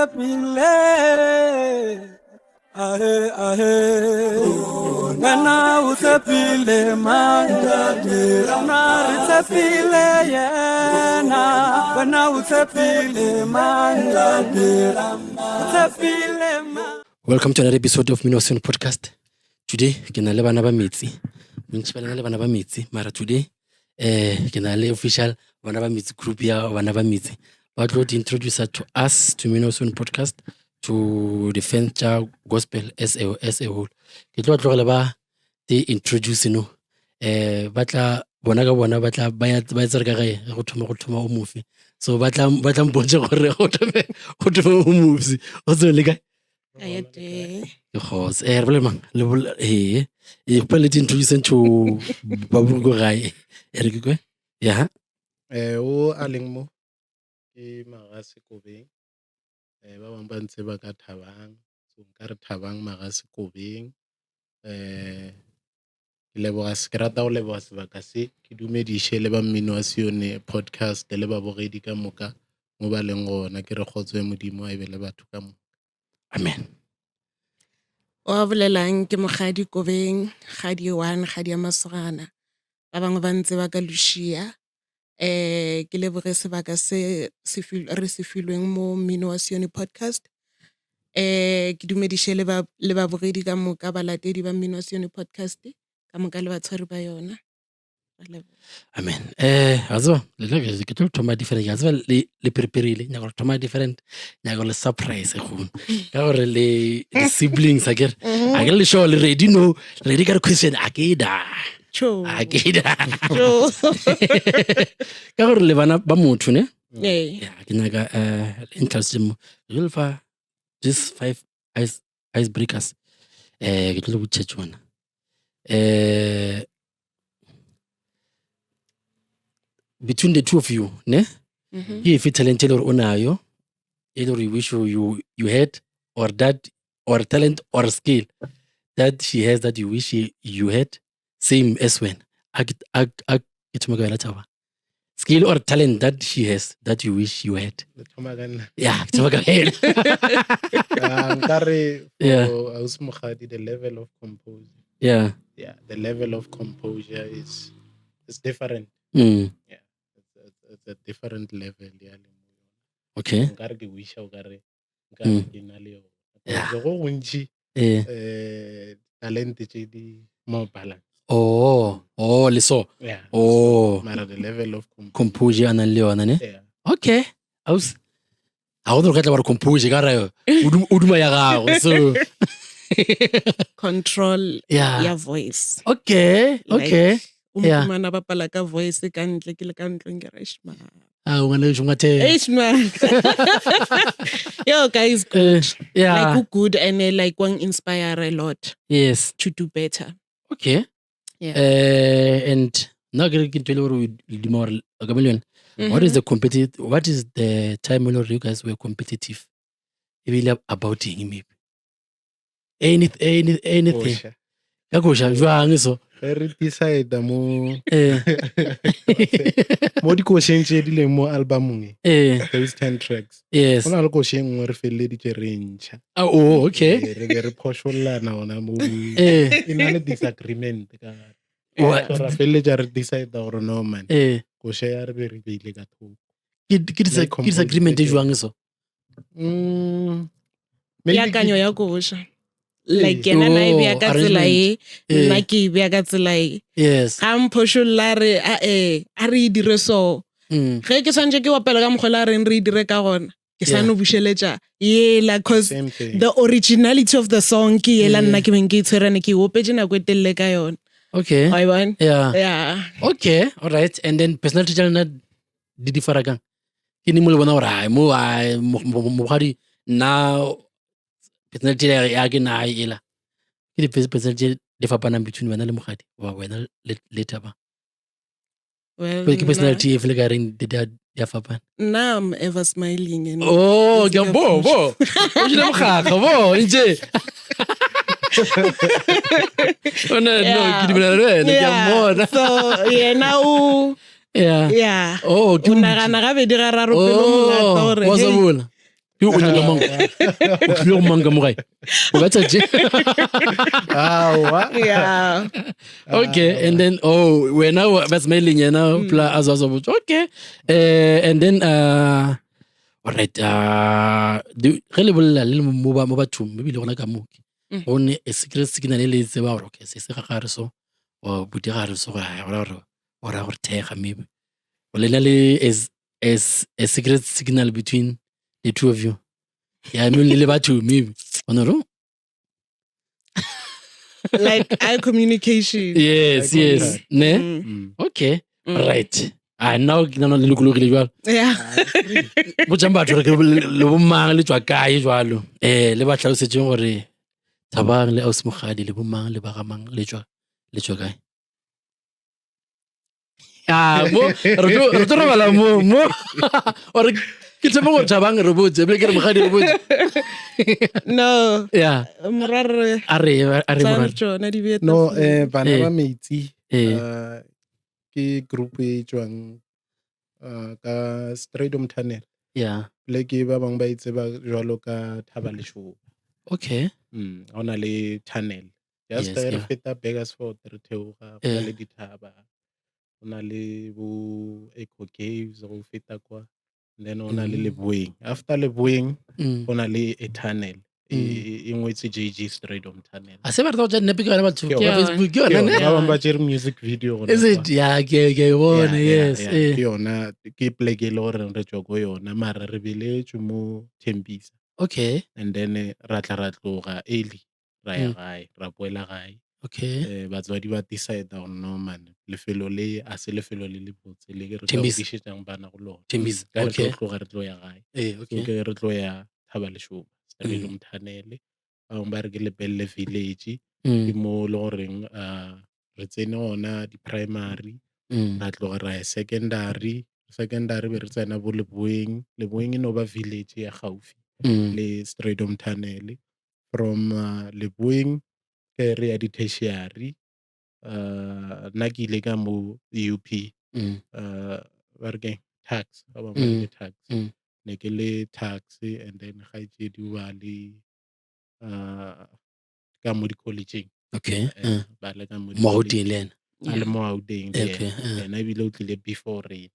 tshepile ahe ahe wena o tshepile mang rona re tshepile yena wena o tshepile mang o tshepile mang Welcome to another episode of Mino Sin Podcast. Today ke na le bana ba metsi. Bontši ba lena le bana ba metsi, mara today eh ke na le official bana ba metsi group ya bana ba metsi. Ba tlo di introduce to us to Mino Sin Podcast to the fans tša gospel as a, as a whole. Ke tlo ba tlogela ba di introduce no. Eh ba tla bona ka bona ba tla ba ya ba etsa re ka gae go thoma go thoma o mofe. So ba tla ba tla mpontša gore go thome go thome o mofe. O tswe le kae? Aye tee. Ke kgotsa. Eh re bolele mang? Le bol eh e kgopela le di introduce to ba ko gae. E re ke kwe. Yeah. Eh o a leng mo ke Magase Kobeng. Eh ba bangwe ba ntse ba ka Thabang. So nka re Thabang Magase Kobeng. Eh ke leboga ke rata go leboga sebaka se ke dumediše le ba mmino wa Sione podcast le babogedi ka moka mo ba leng gona ke re kgotso ya Modimo a e be le batho ka moka. Amen. O a bolelang ke Mokgadi Kobeng, Kgadi one, Kgadi ya Masogana. Ba bangwe ba ntse ba ka Lucia. Eh ke leboge sebaka se se re se filweng mo Mmino wa Sione podcast. Eh ke dumediše le ba le babogedi ka moka balatedi ba Mmino wa Sione podcast ka moka le batshwari ba yona. Amen. Eh, a tseba, le nna ke tlo thoma different. A tseba le le preparile, nyaka go thoma different, nyaka le surprise go. Ka gore le le siblings a ke re. A ke le show le ready no, ready ka re question a ke da. Cho. A ke da. Cho. Ka gore le bana ba motho ne? Ee. Ya, ke nyaka eh le ntlhalosetse mo. Ke tlo le fa this five ice icebreakers. Eh ke tlo le botša tšona. Eh between the two of you ne Mhm. ke efe talent e le gore o nayo e le gore you wish you, you had or that or talent or skill that she has that you wish you had same as wena a ke a- a ke thoma ka yona thaba skill or talent that she has that you wish you had Le thoma ka nna. yeah ke thoma ka yena Ah, nkare Yeah. for ausi Mokgadi, the level of composure. yeah Yeah, the level of composure is is different. mm. It's, it's, it's a different level ya le mo yona. okay Nkare ke wisha o kare nkare ke na le yona. Yeah. Go gontši eh eh talente tše di more balance. oh oh le so Yeah. oh Mara the level of composure. composure a nang le yona ne Yeah. okay ausi ga go ka tla ba re compose ka re o duma ya gago so Control yeah ya voice. okay okay Like, o Yeah. mphumana bapala ka voice ka ntle ke le ka ntlong ke re "Eish, man. a ngwana yo ngwathe Eish, man." Yo guys good. yeah Like o good and eh, like one inspire a lot yes to do better. okay Yeah. Eh, and nna ke re ke ntho e le gore o le duma gore o ka be le yone what is the competitive what is the time when you guys were competitive ebile about eng maybe any any anything Koša. ka koša jwang so Ge re decide mo eh mo dikošeng tše di leng mo albumong e eh those 10 tracks yes go na le koše e nngwe re feleleditše re e ntšha Ah, oh okay Eh, re be re phošollana gona mo eh e na le disagreement ka gare Wa- So ra feleletša re decide gore no man eh koše ya re be re beile ka thoko ke ke Le ke disagreement e jwang so Mm, maybe ke- Peakanyo ya koša. Like Ee. yena na e Oh, bea ka tsela e, Eh. nna ke e bea ka tsela e. yes Ga mphošolla a re a eh a re e dire so. mm. Ge ke swantše ke opela ka mokgwa a reng re e dire ka gona. Ke sa Yeah. no bušeletša yela cause same thing the originality of the song ke yela Yeah. nna ke beng ke e tshwerane ke e opetše nako e telele ka yona. okay Wa e bona? yeah Yeah. okay all right and then personality tša lena di differa kang ke ne mo le bona gore ai mo ai mogadi nna personality ya ya ke na ela ke di personality di fapanang between wena le mogadi wa wena le le Thaba Well, ke personality e fele ka reng di di a fapana nna I'm ever smiling and oh ke It's bo bo o jile mogakga bo ntse o ne no ke dumela le wena ke a mmona so yena o yeah yeah oh ke o nagana gabedi gararo pele o Oh, mongata gore wa hey, sa bola. Ke Ke o nyaka mang? O tlile go mang ka mo gae? O ka tšatši. Aowa. Yeah. Okay, and then oh, wena ba smiling yena pla a zwa botse. Okay. And then all right, ge le bolela le le mo ba mo bathong ebile gona ka mo. Go ne a secret signal e le tseba gore okay, se se ga gare so or buti gare so gore gore o ra gore thega maybe. O le na le as as a secret signal between the two of you. Yeah, I mean le batho maybe. O no ro? Like eye communication. Yes, Eye yes. contact. Ne? Okay. Right. Ah, now ke nana le lokologile jwalo. Yeah. Botsang batho gore ke le bomang le tswa kae jwalo. Eh, le ba tlhalosetseng gore Thabang le Ausi Mokgadi le bomang le ba ga mang le tswa le tswa kae. Ah, mo re tlo re tlo robala mo mo. Ore ke tshepe gore Thabang re botse, ebile ke re Mokgadi re botse. No. Yeah. Morare. A re a re Tsa morare. tsona di beta. No, bana Eh. ba metsi Eh. ke group e tswang ka Stradom Tunnel. Yeah. Le ke ba bangwe ba e tseba jwalo ka Thaba Lešoba. Okay. Ha ona le tunnel. Just Yes, re yeah. feta Burgersfort re theoga, go na Eh. le dithaba, go na le bo Echo Caves go feta kwa. Then go na le Leboeng. After Leboeng go na le a tunnel. E ngwetse JG Stradom Tunnel. A se ba rata go tša dinepe ke yona batho Ke ba yona. Facebook ke Ke yona yona, ne? ba bangwe ba tšere music video gona Is it? kwa. Yeah, ke e bone, Yeah, yeah, yes. yeah. eh. Ke yona ke pleke e le gore re tswa ko yona mara re beletšwe mo Tembisa. Okay. And then ra tla ra tloga early ra ya gae, ra boela gae. Okay. Batswadi ba decide gore no man, lefelo le a se lefelo le le botse le re ka Tembisa. godišetšang bana go lona. Tembisa. Ka re tlo Okay. tloga re tlo ya gae. Eh, So okay. ke re tlo ya Thaba Lešoba, Stradom Tunnel. Ba bangwe ba re ke Lepelle Village. Ke mo le goreng re tsene gona di-primary, ra tloga ra ya secondary. Secondary be re tsena bo Leboeng. Leboeng e no ba village ya gaufi le Stradom Tunnel. From Leboeng ke re ya di-tertiary. Nna ke ile ka mo UP. Ba re keng? Tax. Ba bangwe ba re ke tax. Ne ke le tax and then kgaetšedi o ba le ka mo di-collegeng. Okay. Ba le ka mo Mo Gauteng le ena. A le mo Gauteng le Okay. yena. Yena ebile o tlile before rena.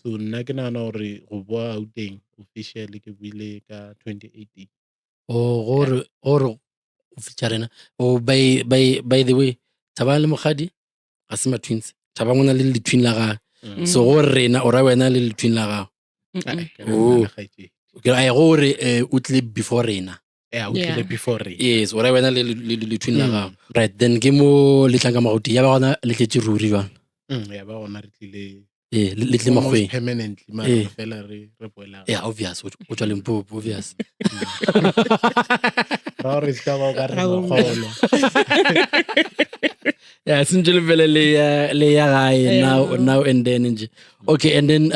So nna ke nagana gore go boa Gauteng officially ke buile ka 2018. Oh, gore gore o fitlha rena. Oh, by by by the way, Thabang le Mokgadi ga se ma twins. Thabang o na le letwin la gagwe. So gore rena o ra wena le letwin la gago. Ke ra Oh. nna le kgaetšedi. Ke ra gore o tlile before rena. Yeah, o tlile Yeah. before rena. Yes, o ra wena le letwin la gago. Right, then ke mo le tlang ka Magauteng. Ya ba gona le tletse ruri jwang. Ya ba gona re tlile Eh, le tlile almost Makgoweng. permanently mara Eh. fela re re boela gae. Yeah, obvious. O tswa Limpopo, obvious. Ra gore se ka ba o ka re Ra bo- makgolo. Yeah, sentse le fele le ya le ya gae Yeah. now and then nje. Okay, and then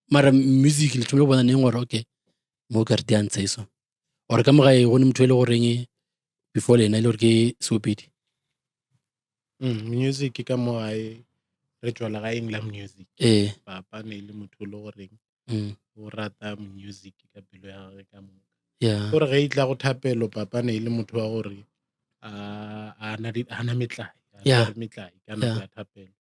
mara music le thomile go bona neng gore okay mo ka re di a ntsha so. Or ka mo gae go ne motho e le goreng before le ena e le gore ke seopedi. Music ka mo gae re tswa legaeng la music. Eh. Papa ne le motho e le goreng o rata music ka pelo ya gagwe ka moka. Yeah. Gore ge e tla go thapelo papa ne e le motho wa gore a na di- a na metlae, a Yeah. tshware metlae ka nako Yeah. ya thapelo.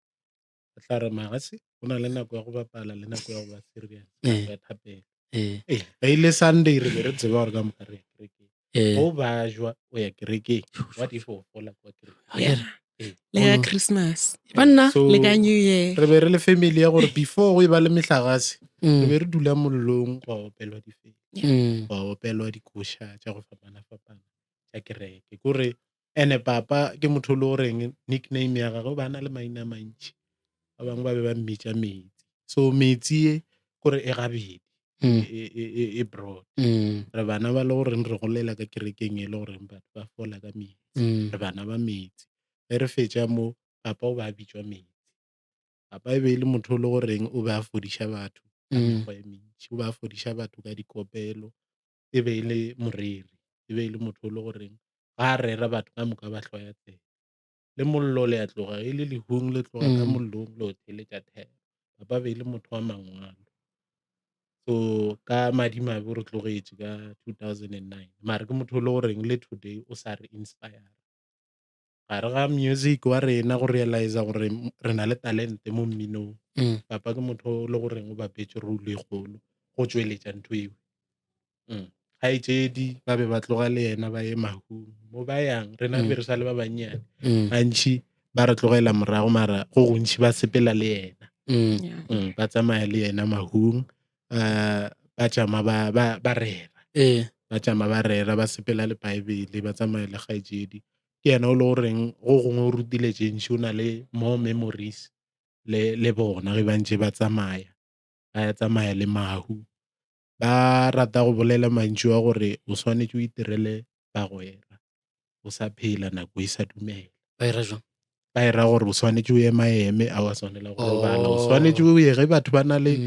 O tla re magase go na le nako ya go bapala le nako ya go ba serious, Eh. nako ya thapelo. Eh. Eh, ge e le Sunday re be re tseba gore ka moka re ya kerekeng. Eh. Go bajwa o ya kerekeng. What if o fola kwa kerekeng? Akere. Eh. Le ka Christmas. Banna. So, Le ka New Year. re be re le family ya gore before go e ba le mehlagase, re be re dula mollong gwa opelwa difela, gwa opelwa dikoša tša go fapana-fapana tša kereke. Kore ene papa ke motho o le goreng nickname ya gagwe o ba na le maina a mantši. Ba bangwe ba be ba mmitša metsi. So metsi e kore e gabedi, e broad. Re bana ba le goreng re golela ka kerekeng e le goreng batho ba fola ka metsi. Re bana ba metsi. Ge re fetša mo, papa o ba bitšwa metsi. Papa e be e le motho o le goreng o be a fodiša batho ka mekgwa e mentši. O be a fodiša batho ka dikopelo. E be e le moreri. E be e le motho o le goreng ga a rera batho ka moka ba hloya tsela. Le mollo le a tloga e le lehung le tloga ka mollong le o theletša thero. Papa be e le motho wa mangwalo. So ka madimabe o re tlogetše ka 2009 mare ke motho o le goreng le today o sa re inspire. Gare ga music wa rena go realize gore re na le talente mo mminong. Papa ke motho o le goreng o bapetše role e kgolo go tšweletša ntho eo. Kgaetšedi ba be ba tloga le yena ba ye mahung mo ba yang rena be re sa le ba bannyane. Gantši ba re tlogela morago mara go gontši ba sepela le yena. Ba tsamaya le yena mahung ba tšama ba rera. Ba tšama ba rera ba sepela le Bible ba tsamaya le kgaetšedi. Ke yena o le goreng go gongwe o rutile tše ntši o na le more memories le bona ge ba ntše ba tsamaya. Ba tsamaya le mahu. Ba rata go bolela mantšu a gore o swanetše o itirele bagwera o sa phela nako e sa dumela. Ba e ra jwang? Ba e ra gore o swanetše o emaeme a wa swanela go robala. O swanetše o ye ge batho ba na le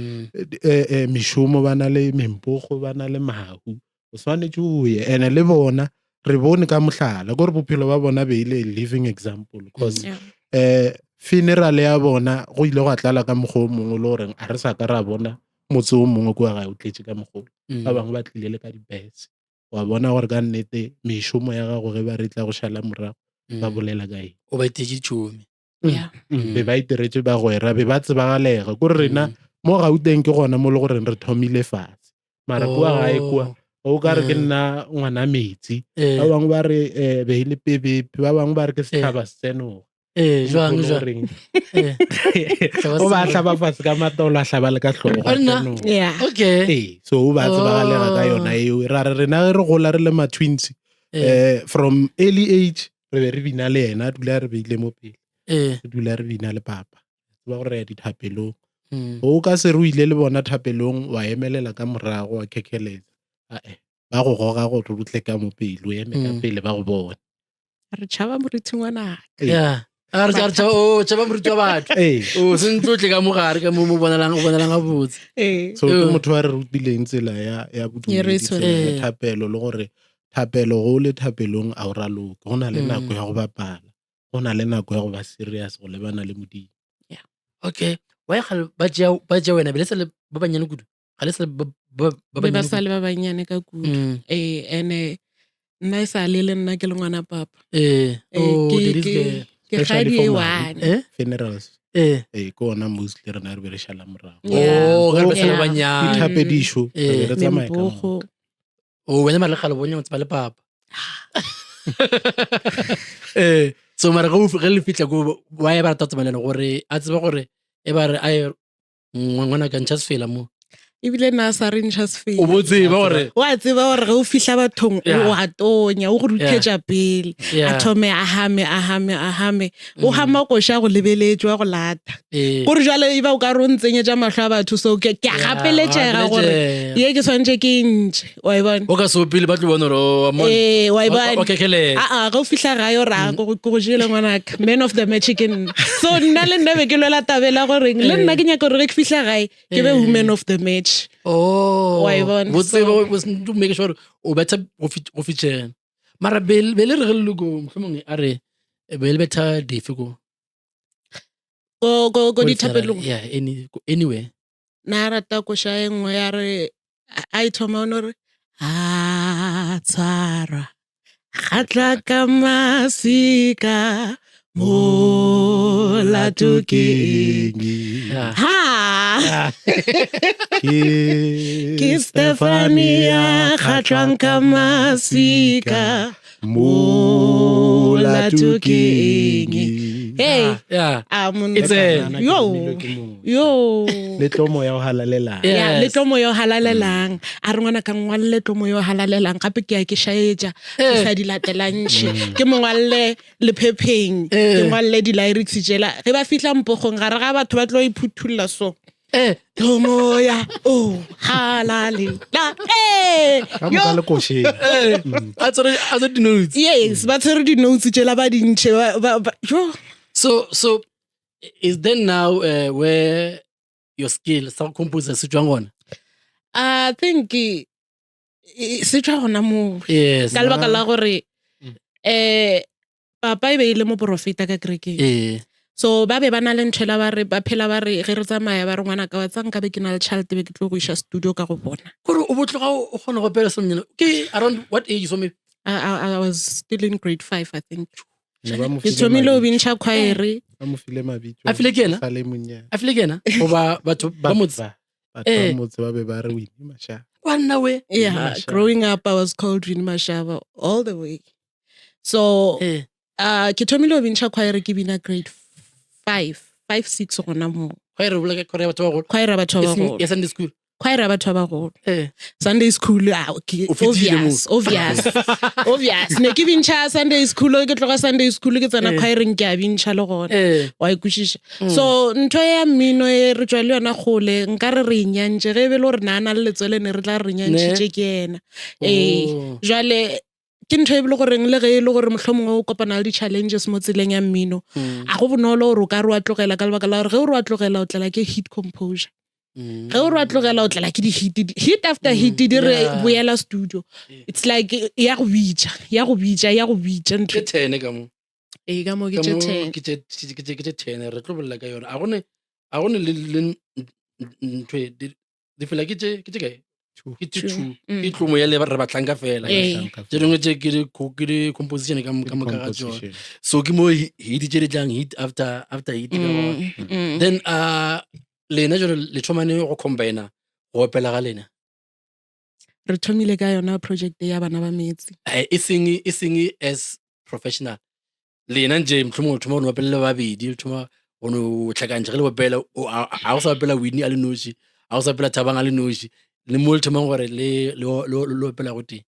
mešomo, ba na le mempogo, ba na le mahu. O swanetše o ye. Ene le bona re bone ka mohlala kore bophelo ba bona be ile living example cause funeral ya bona go ile gwa tlala ka mokgwa o mongwe le goreng a re sa ka ra bona motse o mongwe kua gae o tletše ka mokgwa ba bangwe ba tlile le ka dibese wa bona gore ka nnete mešomo ya gago ge ba re tla go šala morago ba bolela ka eng. O ba iteetše ditšhomi. Be ba itiretše bagwera be ba tsebagalega kore rena mo Gauteng ke gona mo le goreng re thomile fase mara kua gae kua o ka re ke nna ngwana metsi ba bangwe ba re be e le pebepe ba bangwe ba re ke setšhaba setsenoga. Ee, jwang jwang. O ba hlaba fatshe ka matolo a hlaba le ka hlogo. Yeah. Okay. Ee, so o ba tsebagalega ka yona eo. Ra re rena ge re gola re le ma-twins from early age re be re bina le yena a dula re beile mo pele. Re dula re bina le papa. Tseba gore re ya dithapelong. O ka se re o ile le bona thapelong wa emelela ka morago wa khekheletsa. Ae, ba go goga gore o tle ka mo pele, o eme ka pele ba go bone. Re tšhaba moriti ngwanaka. Yeah. A re tšhaba o tšhaba moriti wa batho. O se ntlotle ka mogare ka mo mo bonalang o bonalang gabotse. So ke motho wa re rutileng tsela ya ya bodumedi, tsela ya thapelo le gore thapelo go le thapelong a o raloke. Go na le nako ya go bapala, go na le nako ya go ba serious go lebana le Modimo. Yeah. Okay. Why ga ba tšea ba tšea wena be le sa le ba banyane kudu? Ga le sa le ba ba ba ba sa le ba banyane ka kudu. Eh ene nna e sa le le nna ke le ngwana papa. Eh. Oh, there is the ke gadi e one. Eh? Funerals. Eh. Eh, ke ona mostly rena re be re šala morago. Oh, ge re be sa le banyane. Dithapedišo, re be re tsamaya ka moka. O wena mara le kgale bonye o tseba le papa. Eh, so mara ge le fihla ko wa e ba rata tsamaya le gore a tsebe gore e ba re a ngwana ka ntšha sefela mo. Ebile nna a sa re ntšha sefela. O bo tseba gore wa tseba gore ge o fihla bathong o a tonya o go ruthetša pele a thome a hame a hame a hame o hama koša go lebeletše wa go lata gore jwale e ba o ka re o ntsenyetša mahlo a batho so ke a gapeletšega gore ye ke swanetše ke e ntšhe wa e bona o ka se opele ba tlo bona gore ee wa e bona aa ge o fihla gae o raya ke go jele ngwanaka man of the match ke nna so nna le nna be ke lwela tabela goreng le nna ke nyaka gore ge ke fihla gae ke be woman of the match oh wa e bona bo tseba o make sure o betha go fitlhela mara be le re ge le ko mohlomongwe a re be le betha dife ko ko ko ko dithapelong yeah any anywhere na rata koša e nngwe ya re a e thoma o no re a tshwarwa ga tla ka masika molato ke eng ha ke Stefania kgatlwang ka masika molato ke eng hey yeah a monna It's a- yo yo le tlo moya o halalelang ya Yes. le tlo moya o halalelang a re ngwana ka ngwalle tlo moya o halalelang gape ke ya ke šaetša ke sa di latelantšhe ke mo ngwalle lephepheng ke ngwalle di-lyrics tšela ge ba fihla mpogong gare ga batho ba tlo iphuthulla so tlo moya o halalela ee ka moka le košeng a tshwere a tshwere di-notes yes ba tshwere di-notes tšela ba dintšhe yo so so is then now where your skill sa go composer se tswang gona i think se tswa gona moo yes ka lebaka la gore um papa e be e le moporofeta ka kerekeng ee. So ba be ba na le ntho ba re ba phela ba re ge re tsamaya ba re ngwana ka wa tsa nka be ke na le tšhelete be ke tlo go iša studio ka go bona. Kore o botloga o kgona go opela somnyana. Ke around what age so maybe? I was still in grade 5 I think. Ne ba mo Ke file thomile go mabitso. bintšha choir. Ba mo file mabitso. A file ke yena? Sa le monyane. A file ke yena? Goba batho ba motse. Batho Eh. ba motse ba be ba re Winnie Mashaba. Wanna we? Yeah, Mashaba. growing up I was called Winnie Mashaba all the way. So Eh. ke thomile go bintšha choir ke bina grade 5, 5 6 gona mo. Choir re bolela ka choir ya batho ba bagolo. Choir ya batho ba bagolo. Ya Sunday school. Choir ya batho ba bagolo. Eh. Sunday school ah, okay. O fetile moo. Obvious, obvious. Obvious. Ne ke bintšha Sunday school, ke tloga Sunday school ke tsena Eh. choireng ke a bintšha le gona. Eh. Wa ikwešiša. So ntho ya mmino e re tswa le yona kgole nka re re inyantše ge e be le gore na na le letswele ne re tla re nyantšhitše ke yena. Ee. Oh. Jwale ke ntho e bile goreng le ge e le gore mohlomongwe o kopana le di-challenges mo tseleng ya mmino a go bonolo gore o ka re wa tlogela ka lebaka la gore ge o re wa tlogela o tlela ke hit composure Mm. ge o re wa tlogela o tlela ke di-hit hit after hit di re Yeah. boela studio it's like ya go bitša ya go bitša ya go bitša ntho Ke ten ka mo. ee ka mo ke Ka tše mo ten ke tše ten re tlo bolela ka yona. A gone a gone le le ntho e di fela ke tše ke tše kae? Two. Ke tše Two. two. Mm. Ke tlomo ya le re batlang ka fela. Ee. Tše dingwe tše ke di ke di composition ka ka moka ga tsona. Composition. So ke mo hit tše di tlang hit after after hit ka gona. Mm. Then lena jalo le thomane go combine go opela ga lena. Re thomile ka yona project ya bana ba metse. E seng e seng as professional. Lena nje mohlomongwe o thoma go no opela le babedi, o thoma go no hlakantšha ge le opela a go sa opela Winnie a le noši, a go sa opela Thabang a le noši. Le mo le thomang gore le le le opela go tee.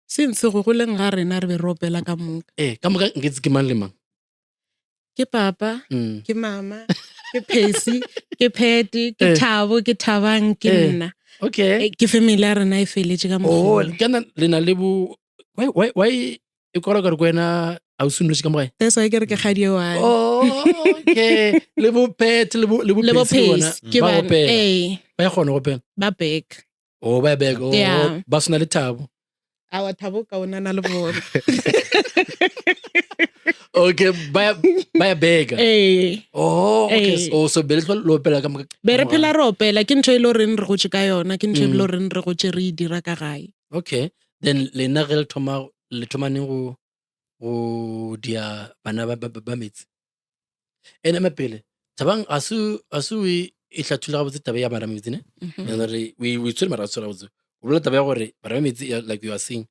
Since go goleng ga rena re be re opela ka moka. Eh, ka moka nketse ke mang le mang? Ke papa, Mm. ke mama, ke Percy, ke Patty, ke Eh. Thabo, ke Thabang, ke Eh. nna. Okay. Eh, Ke family ya rena e feletse ka Oh, mokgwa. kana le na le bo why e kwala ka re kwena a o noši ka mo gae? That's why ke re ke kgadi e one. Oh, okay. Le bo Pat le bo le bo Le bo Percy bona, Percy, ke ba bana. opela. Eh, Ba ya kgona go opela. ba back. Oh, ba back. Oh, Yeah. ba swana le Thabo. Awa Thabo ka ona na le bona. Okay, ba ya beka. Eh. Oh, okay. Eh. Oh, so be le tlo le opela ka moka. Be re phela re opela ke ntho e le goreng re gotse ka yona ke ntho e Mm. le goreng re gotse re e dira ka gae. Okay. Then lena ge le thoma le thoma neng go go dia bana ba ba metsi. Ene mapele. Thabang a se a se o e hlatholla gabotse taba ya bana ba metsi ne? Mhm. And re we we tshwere mara tshwere gabotse. O bolela taba ya gore bana ba metsi like you are saying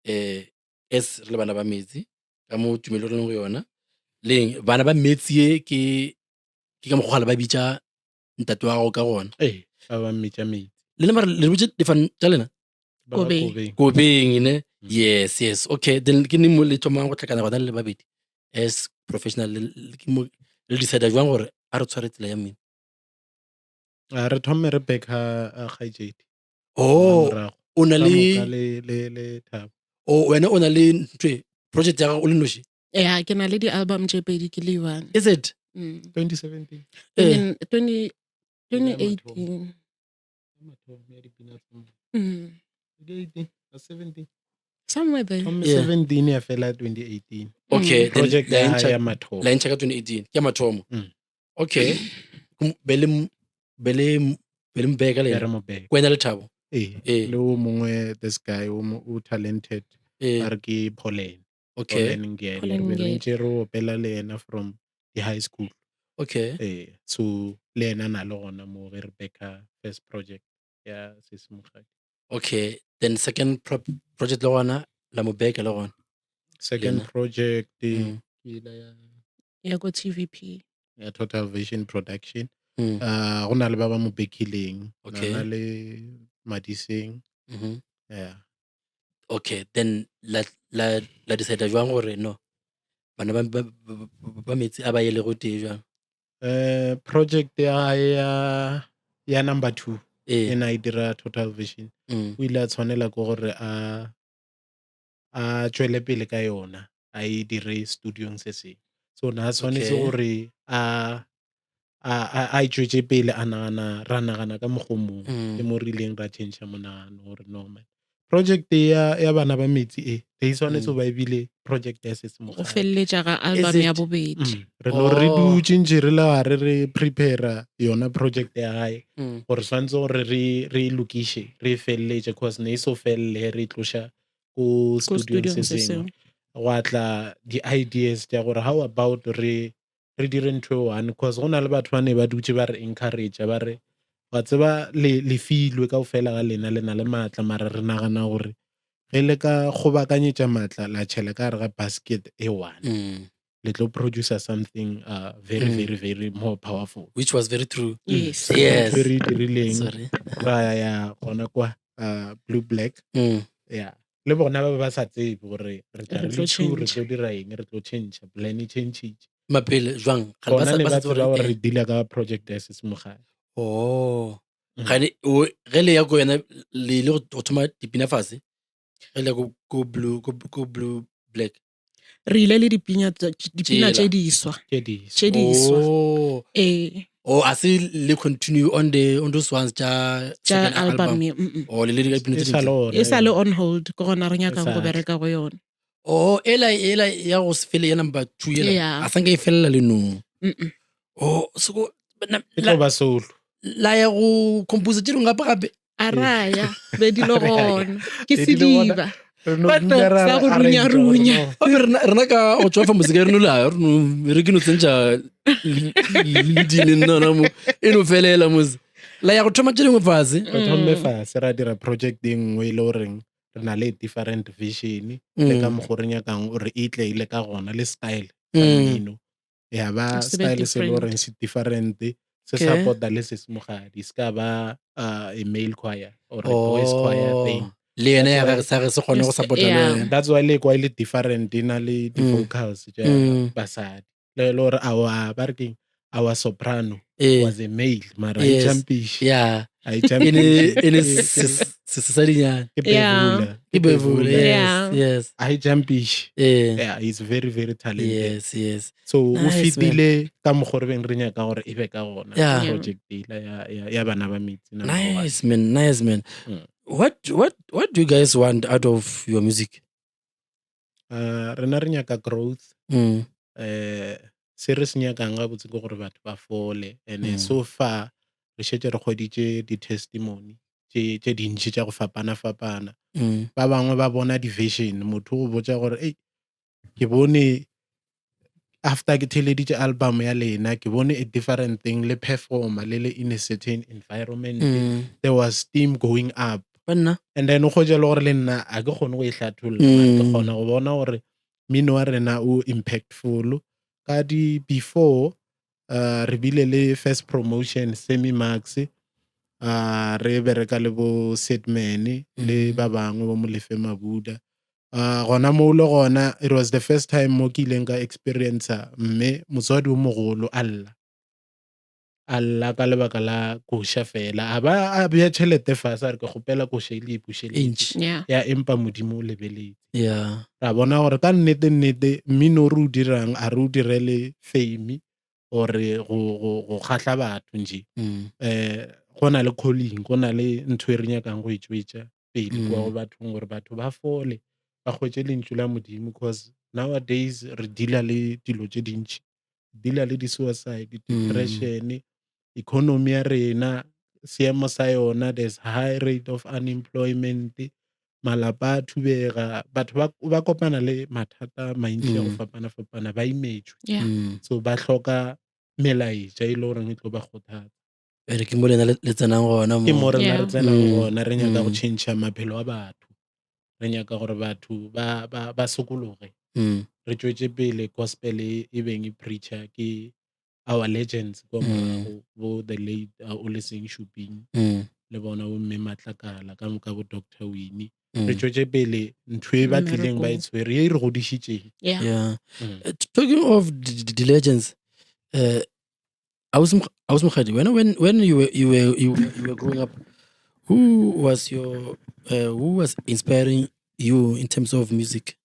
eh as re le bana ba metsi ka mo tumelo re leng go yona leng bana ba metsi ye ke ke ka mokgwa ba bitša ntate wa gago ka gona. Eh, ba ba mmitša metsi. Le le mara le botse difane tša lena? Ba ba Kobeng. Kobeng. Kobeng ne? Yes, yes. Okay, then ke neng mo le thomang go tlhakana gona le babedi as professional le ke mo le decide jwang gore a re tshware tsela ya mmino. A re thome re backa kgaetšedi. Oh, Morago. o na Ka moka le le le le Thabo. oh wena o na le ntho e, project ya gago o le noši. Yeah, ke na le di-album tše pedi ke le one. Is it? Mm. 2017. Eh. 2018. Mathomo ya dipina tsa mo. Mm. 2018, a 17. Somewhere there. Thome Yeah. 17 ya fela 2018. Okay, then Project la ya entšha ya mathomo. la entšha ka 2018 ke ya mathomo. Mm. Okay. Be le be le be le mbeka le Ya yena. re mo beka. Wena le Thabo. Eh, Eh. le o mongwe this guy o mo o talented Eh, a re ke Pauline. okay. Pauline Ngele. Pauline Re be re Ngele. ntse re opela le yena from the high school. Okay. Eh, so le yena na le gona mo ge re backa first project ya Sesemogadi. Okay. Then second project le gona la mo beka le gona. Second Lena. project Mm. ke la ya Ya ko TVP. ya Total Vision Production. Mm. Go na le ba ba mo bekileng. Okay. Na le Madiseng. Mhm. Yeah. Okay, then la la la decide jwang gore no bana ba ba ba metsi a ba ye le go tee jwang. Project ya ya ya number 2 Eh. ena e dira Total Vision. Mm. O ile a tshwanela ke gore a a tšwele pele ka yona a e dire studiong se sengwe. So na a tshwanetse Okay. gore a a a a e tšwetše pele a nagana ra nagana ka mokgwa o mongwe. Mm. Ke mo re ileng ra change monagano gore no man. Project ya ya bana ba metsi e e swanetse Mm. go ba ebile project ya Go sesemogadi. feleletša ga album it? ya bobedi. Re no re Oh. dutše ntše re le gare re prepare yona project ya gae Mm. gore swanetse gore re re e lokiše re e feleletše cause ne e so felele re e tloša ko Ko studiong studiong se se sengwe. sengwe. Gwa tla di-ideas tša gore how about re re dire ntho e one cause go na le batho ba ne ba dutše ba re encourage ba re wa tseba le le filwe kaofela ga lena le na le maatla mara re nagana gore ge le ka kgobakanyetša maatla la tšhela ka gare ga basket e one Mm. le tlo producer something very Mm. very very more powerful. Which was very true. Yes. Yes. Ntho e re e dirileng Sorry. ra ya gona kwa Blue Black. Mm. Yeah. Le bona ba be ba sa tsebe gore re tla Re re tlo le two re change. tlo dira eng re tlo change plan e changile. Mapele jwang? Ga Bona ne ba ba sa tsebe tseba gore gore re deala ka project ya Sesemogadi. Oh. Mm. Gane o ge le ya ko yena le ile go thoma dipina fase. Ge le ya ko ko blue ko ko blue black. Re ile le dipina dipina Tšela. tše diswa. Tše diswa. Tše diswa. Oh. Ee. Oh, a se le continue on the on those ones tša Tša second album ye. Mm-mm. Oh, le le ka dipina E tse sa le dintsi. ona E sa le yona. on hold ke gona re E nyakang sa go tla. bereka go yona. Oh, ela ela ya go se fele ya number 2 ela. Yeah. A sanka e felela le no. Mm-mm. Oh, so go na- E la, tlo ba solo. la ya go compose tše dingwe gape gape. A raya be di le A re ya. gona. Ke Be di le gona. sediba. Re no But dula ra Sa go arrange gore runya-runya. no. Gape rena rena ka go tšwa fa mosika re no la re no re ke no tsentša le dine nna mo e no felela mos. La ya go thoma tše dingwe fase. Re thomme fase ra dira project e nngwe e le goreng re na le different vision le ka Mm. mokgo re nyakang gore e tle ile ka gona le style sa Mm. mmino. Ya ba Se be style se le different. goreng se different se Okay. support-a le sesemogadi se ka ba a male choir or a boys choir Oh. thing. Le yena ya That's gage sa ge se kgone go Yes, support-a le yeah. yena. That's why le kwa e le different e na le di-vocals tša Mm. basadi. Le le gore our ba re keng our soprano Eh. was a male mara ha e Yes. jumpiše. Yeah. Ha e E ne jumpiše. e ne Ke- se sesadinyana. ke Yeah. Bevula. Ke Bevula. Yes. Yeah. Yes. Ha e jumpiše. Eh. Yeah, he's very very talented. Yes, yes. So o Nice, man. fetile ka mokgo re beng re nyaka gore e be ka gona Yeah. Yeah. project ela ya ya ya bana ba metsi number one. Nice man, nice man. Mm. What what what do you guys want out of your music? Rena re nyaka growth. Mm. Se re se nyakang gabotse ke gore batho ba fole and Mm. so far re šetše re hweditše di-testimony tše tše dintši tša go fapana-fapana. Mm. Ba bangwe ba bona di-vision motho o go botša gore ei ke bone after ke theeleditše album ya lena ke bone a different thing le performer le le in a certain environment. Mm. There was steam going up. Banna. And then o hwetša le gore le nna a ke kgone go e hlatholla mara ke Mm. kgona go bona gore mmino wa rena o impactful. Ka di before re bile le first promotion Semi Max re bereka le bo Setman le Mm. ba bangwe bo Molefe Mabuda. Gona moo le gona it was the first time mo ke ileng ka experience mme motswadi o mogolo a lla. A lla ka lebaka la koša fela a ba a bea tšhelete fase a re ke kgopela koša e le e bušeletše. Inch. Yeah. Ya empa modimo o lebeletse. Yeah. Ra bona gore ka nnete nnete mmino o re o dirang a re o direle fame or go go go kgahla batho nje. Mm. Go na le calling, go na le ntho e re nyakang go e tšwetša pele kwa Mm. go bathong gore batho ba fole ba hwetše lentšu la modimo cause nowadays re deala le dilo tše dintši. Deala le di-suicide, Mm. depression, economy ya rena seemo sa yona there's high rate of unemployment, malapa a thubega, batho ba ba kopana le mathata a mantši a go Mm. fapana-fapana ba imetšwe. Yeah. Mm. So ba hloka melaetša e le goreng e tlo ba kgothatsa. Ene ke mo lena le le tsenang gona Ke mo mo. rena re Yeah. tsenang Mm. gona re nyaka go Mm. change maphelo a batho. Re nyaka gore batho ba ba ba sokologe. Mm. Re tšwetše pele gospel e e beng e preacher ke our legends kwa Mm. morago bo the late Oleseng Shuping Mm. le bona bo mme Matlakala ka moka bo Dr Winnie. Re Mm. tšwetše pele ntho e ba tlileng ba e Mmereko. tshwere ye e re godišitšeng. Yeah. Yeah. Mm. Talking of the legends, Ausi Mokgadi, when you were you were you were, you were growing up, who was your who was inspiring you in terms of music?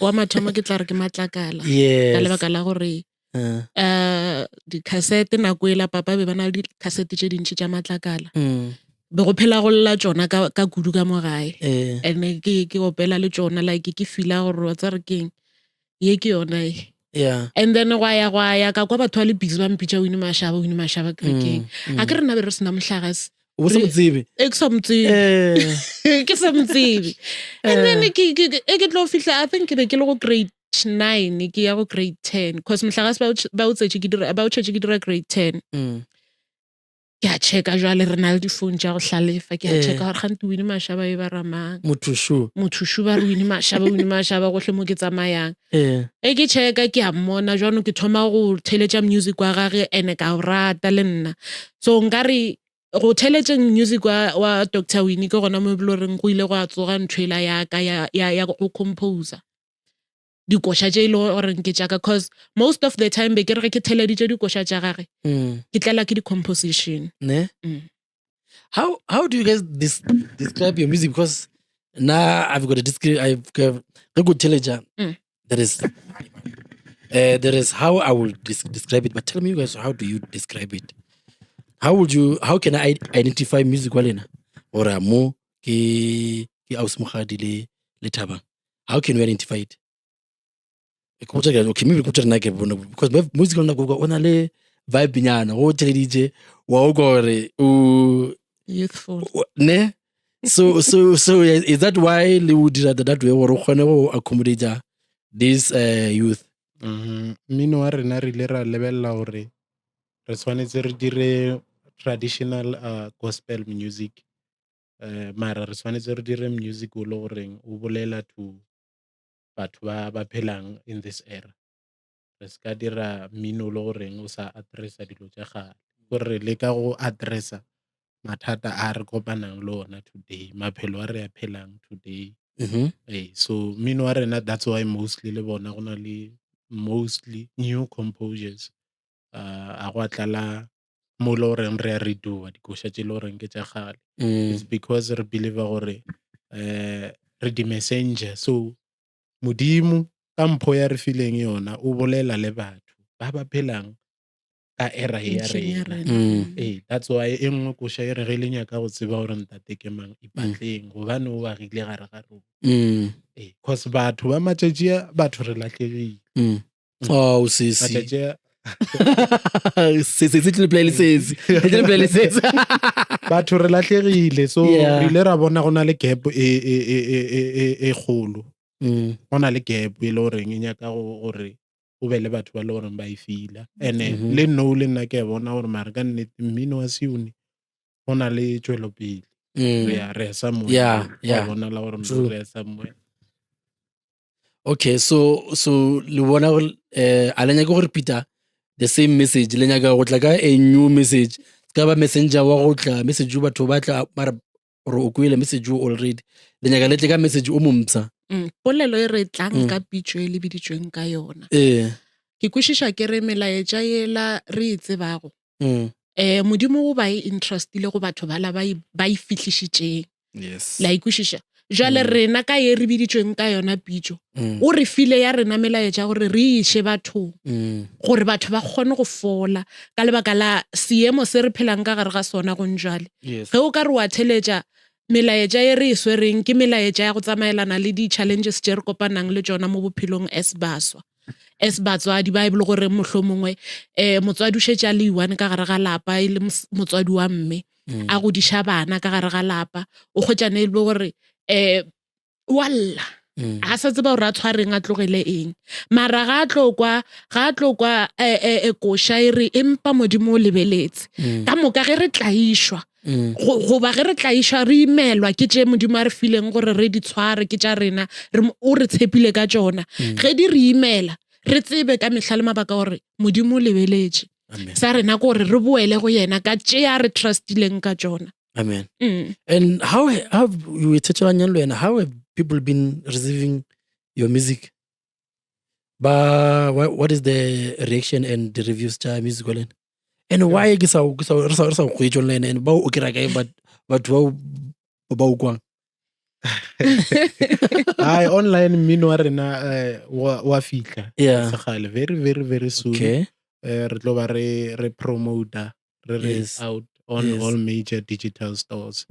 Wa mathomo ke tla re ke Matlakala. Ka Yes. lebaka la gore Di-cassette nako ela papa be ba na le di-cassette tše dintši tša Matlakala. Mm. Be go phela go lla tšona ka, ka kudu ka mo gae. Eh. And ke ke opela le tšona like ke feela gore wa tsare keng. Ye ke yona e. Yeah. And then gwa ya gwa ya ka kwa batho ba le busy ba mpitša Winnie Mashaba, Winnie Mashaba kerekeng. Mm, A ke re nna be re sena mohlagase. O sa mo tsebe. E ke sa mo tsebe. Eh. Ke sa mo tsebe. And Eh. then ke ke e ke tlo fihla I think ke be ke le go grade 9 ke ya go grade 10 cause mohlagase ba o tsetše ke dira ba o tšhetše ke dira grade 10. Ke a checka jwale re na le difounu tša go hlalefa ke a Eh. checka gore gante Winnie Mashaba e ba ramang. Motho sho. Motho shu ba re Winnie Mashaba Winnie Mashaba gohle mo ke tsamayang. Eh. E ke checka ke a mmona jwanong ke thoma go theletša music wa gage ene ka o rata le nna. So nkare go theletšeng music wa, wa Dr. Winnie ke gona mo e bile goreng go ile gwa tsoga ntho ela ya ka ya, ya, ya go composer dikoša tše e le goreng ke tšaka cause most of the time be ke re ge ke theleditše dikoša tša gage ke tlela ke di-composition. Ne? How do you guys describe your music? Because now I've got a description. I've got a good teleja. There is there is how I will describe it. But tell me, you guys, how do you describe it? How would you? How can I identify music wa lena? Or mo ke ke ausi Mokgadi le le Thabang? How can we identify it? Ke botša ke- Okay, maybe ke botša rena ke bona because music wa lena o na le vibe nyana go theleditše wa o kwa gore o Youthful. Ne? So is that why le o dira that way gore o kgone go accommodate this youth? Mmino wa rena re ile ra lebelela gore re tshwanetse re dire traditional gospel music, mara re tshwanetse re dire music o le goreng o bolela to batho ba ba phelang in this era. Re se ka dira mmino o le goreng o sa addressa dilo tša kgale, gore re leka go addressa mathata a re kopanang le ona today, maphelo a re a phelang today. Ee, so mmino wa rena that's why mostly le bona go na le mostly new composures. A go a tlala mo e le goreng re a redoa dikoša tše e le goreng ke tša kgale. It's because re believe gore re di-messenger, so Modimo ka mpho ya re fileng yona o bolela le batho ba ba phelang ka era e ya Mehleng ya rena. rena. Ee, that's why e nngwe koša e re ge le nyaka go tseba gore ntate ke mang, ipatleng gobane o agile gare ga rona. Ee, cause batho ba matšatši a batho re lahlegile. Oh, sesi. Matšatši a Sesi se tlile play le sesi. Le tlile play le sesi. batho re lahlegile, so Yeah. re ile ra bona go na le gap e e e e e e e kgolo. Go na le gap e le goreng e nyaka gore o be le batho ba le goreng ba e feela. And-e le no le nna ke a bona gore mara ka nnete mmino wa Sione go na le tšwelopele. Re ya re ya somewhere. Yeah, Go a yeah. bonala gore True. re ya somewhere. Okay, so le bona gore a le nyake go repeat-a the same message, le nyaka go tla ka a new message. Se ka ba messenger wa go tla message o batho ba tla mara gore o kwele message o already. Le nyaka le tle ka message o mompsha. Polelo e re tlang ka pitšo e lebiditšweng ka yona. Ke kwešiša ke re melaetša yela re e tsebago. Modimo o ba e interestile go batho bala ba e fihlišitšeng. Yes. La e kwešiša. Jwale rena ka ye re biditšweng ka yona pitšo, o re file ya rena melaetša gore re iše bathong, gore batho ba kgone go fola ka lebaka la seemo se re phelang ka gare ga sona gong jwale. Yes. Ge o ka re wa theletša melaetša e re e swereng ke melaetša ya go tsamaelana le di-challenges tše re kopanang le tšona mo bophelong as baswa, as batswadi ba e le gore mohlomongwe motswadi o šetše a le one ka gare ga lapa e le motswadi wa mme a godiša bana ka gare ga lapa, o kgwetšane e le gore wa lla. A sa tseba gore a tshwareng a tlogele eng, mara ga a tlo kwa, ga a tlo kwa koša e re empa Modimo o lebeletse. Ka moka ge re tlaišwa, goba ge re tlaišwa re imelwa ke tše Modimo a re fileng gore re di tshware ke tša rena, o re tshepile ka tšona. Ge di re imela, re tsebe ka mehla le mabaka gore Modimo o lebeletše. Amen. Sa rena ke gore re boele go yena ka tše a re trustileng ka tšona. Amen. And how have you le wena, how have people been receiving your music? Ba what is the reaction and the reviews tša music wa lena? And why ke sa re sa kgwetše online and ba o kry-a kae batho ba o kwang? Ai, online mmino wa rena wa fihla. Yeah. Segale very very very soon. Okay. Re tlo ba re promota, re Yes. out On Yes. all major digital stores.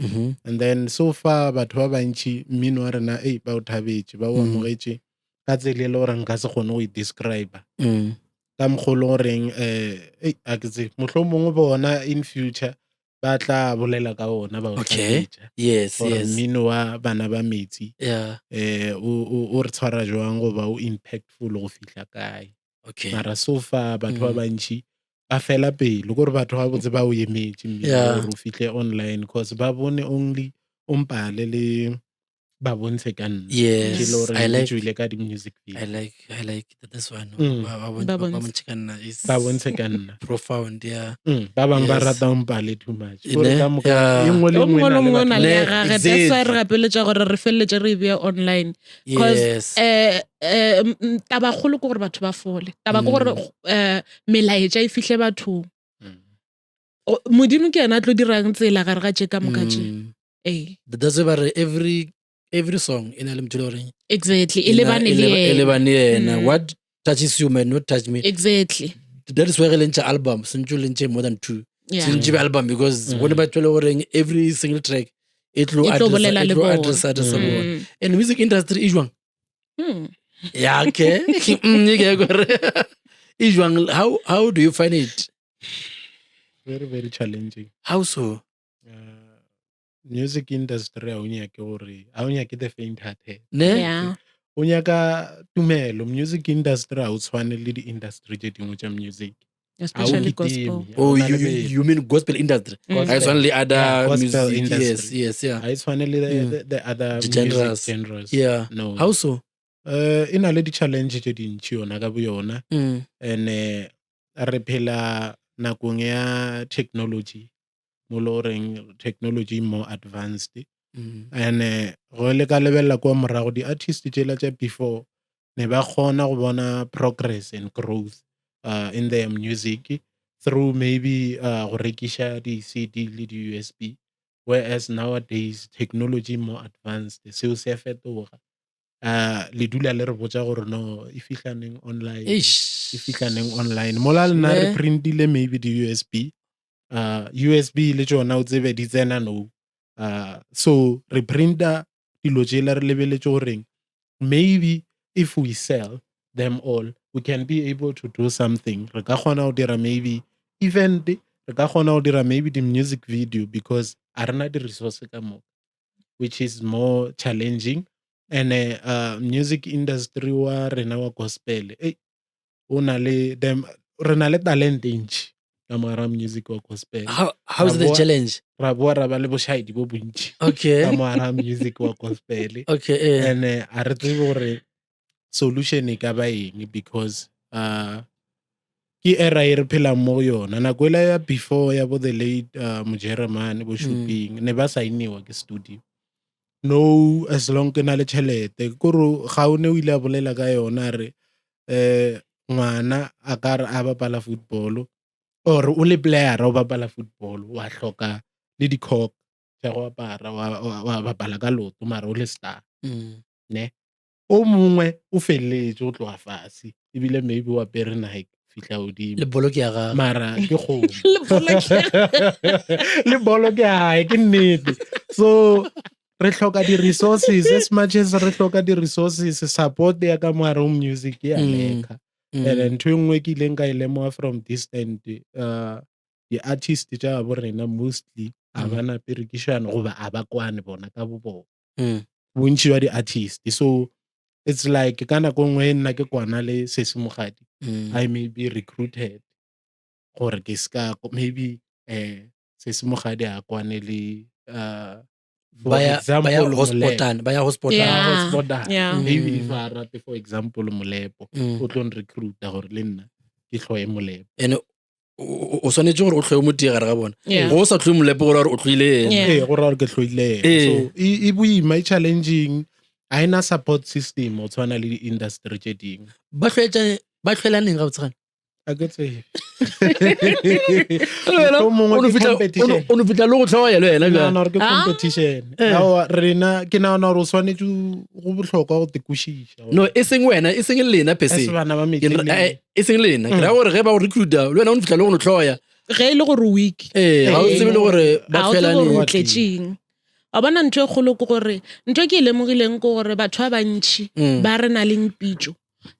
And then so far batho ba bantši mmino wa rena ei ba o thabetše, ba o amogetše ka tsela e le gore nka se kgone go e describe. Ka mokgwa o le goreng ei a ke tsebe mohlomongwe bona in future ba tla bolela ka ona ba o Okay. hlaketša. Yes, Gore yes. mmino wa bana ba metsi Yeah. o re tshwara jwang goba o impactful go fihla kae. Okay. Mara so far batho ba bantši ba fela pelo kore batho ba botse ba o emetše mmino Yeah. gore o fihle online cause ba bone only o mpale le ba bontshe ka nna. Yes, Ke le gore I le like tswile ka di-music video. I like this one. Ba Ba bontshe. bontshe ka nna is Ba bontshe ka nna. profound, yeah. Ba bangwe ba Yes. rata o mpale too much. Ne? Kore ka moka, Yeah. e nngwe le O nngwe mongwe e le na le mongwe o na batho le Ne, ya gage. That's why re exactly. gapeletša gore re feleletše re e bea online. 'Cause, Yes. Tabakgolo ke gore batho ba fole. Taba ke gore, melaetša e fihle bathong. Modimo ke yena a tlo dirang tsela gare ga tše ka moka tše. Ee. That's why ba re every song e na le motho e le goreng Exactly. E lebane le e yena. lebane le yena. What touches you may not touch me. Exactly. That is why re lentšha album, sentse o lentšhe more than two. Yeah. Sentse be album because bone ba tswele goreng every single track e tlo E tlo bolela e le tlo bona. address bona. And music industry e jwang? Yeah, okay. E ke ya gore e jwang? How do you find it? Very, very challenging. How so? Music industry ha o nyake gore, ha o nyake the faint hearted. Ne? Yeah. O nyaka tumelo. Music industry ha o tshwane le di-industry tse dingwe tsa music. Especially Ha o gospel. kiteme, ha Oh, o na le you mean gospel industry? Gospel. Ha e tshwane le other Yeah, gospel music. industry. Yes, yes, yeah. Ha e tshwane le the other The music genres. genres. Yeah. No. How so? E na le di-challenge tse dintši yona ka boyona. And re phela nakong ya technology. Mo le goreng technology more advanced. And go le ka lebella kwa morago di-artist tšela tša before ne ba kgona go bona progress and growth in their music through maybe go rekiša di-CD le di-USB, whereas nowadays technology more advanced, seo se a fetoga. Le dula le re botša gore no e fihla neng online, Eish. e fihla neng online. Mola le nna re Ne. printile maybe di-USB, USB le tšona o tsebe di tsena no. So re printa dilo tšela re lebeletše goreng maybe if we sell them all we can be able to do something. Re ka kgona go dira maybe event, re ka kgona go dira maybe the music video because a rena di-resource ka moka, which is more challenging. And music industry wa rena wa gospel, o na le them, re na le talent e ntši ka mogare ga music wa gospel. How is the challenge? Ra boa ra ba le bošaedi bo bontši Okay. ka mogare ga music wa gospel. Okay, And a re tsebe gore solution e ka ba eng because ke era e re phelang mo go yona. Nako ela ya before ya bo the late Mojeremane bo Shuping, ne ba saeniwa ke studio. No, as long ke na le tšhelete, kore ga o ne o ile a bolela ka yona a re, ngwana a ka re a bapala football or o le player o bapala football, wa hloka le di-cock tša go apara, wa bapala ka leoto mara o le star. Ne? O mongwe o felletse o tloga fatshe ebile maybe o apere Nike fihla godimo. Le bolo ke ya gagwe. Mara ke kgomo. Le bolo ke ya Le bolo ke ya hae, ke nnete. So re hloka di-resources, as much as re hloka di-resources, support ya ka mo hare ho music ya leka. And then ntho e nngwe ke ileng ka e lemoha from distant, di-artist tša bo rena mostly a ba na perekišano goba a ba kwane bona ka bo bona. Bontši ba di-artist. So it's like ka nako nngwe nna ke kwana le Sesi Mokgadi, I may be recruited gore ke ska, maybe Sesi Mokgadi a kwane le, for Ba ya example, hospotana, ba ya hospotana. Yeah. Hospotana. Yeah. Maybe if I rate, for example, Molepo, o tlo nrecruita gore le nna ke hloye Molepo. And o swanetše gore o hloye motee gare ga bona. Yeah. Go sa hloye Molepo gore o hloile yena. Yeah. Ee, go raya gore ke hloile yena. Ee. So e boima, e challenging. Ha ena support system o tshwana le di-industry tše dingwe. Ba hloelaneng ga botsegane? A ke tsebe. Wena, Mohlomongwe o no ke fihla- competition. o no fihla le go hloya le wena Ke bjale. nahana gore ke Ah. competition. Eh. Aowa, rena, ke nahana gore o swanetše go bohlokwa go te kwešiša. No, e seng wena, e seng lena per se. As bana ba Ke mehleng. e seng lena. Ke raya gore ge ba go recruita, le wena o no fihla le go no hloya. Ge e le gore o weak. Ee, ga o tsebe le gore ba Ga o tsebe gore tlhelane. o tletšeng. Wa bona ntho e kgolo ke gore ntho e ke e lemogileng ke gore batho ba bantšhi ba re na leng pitšo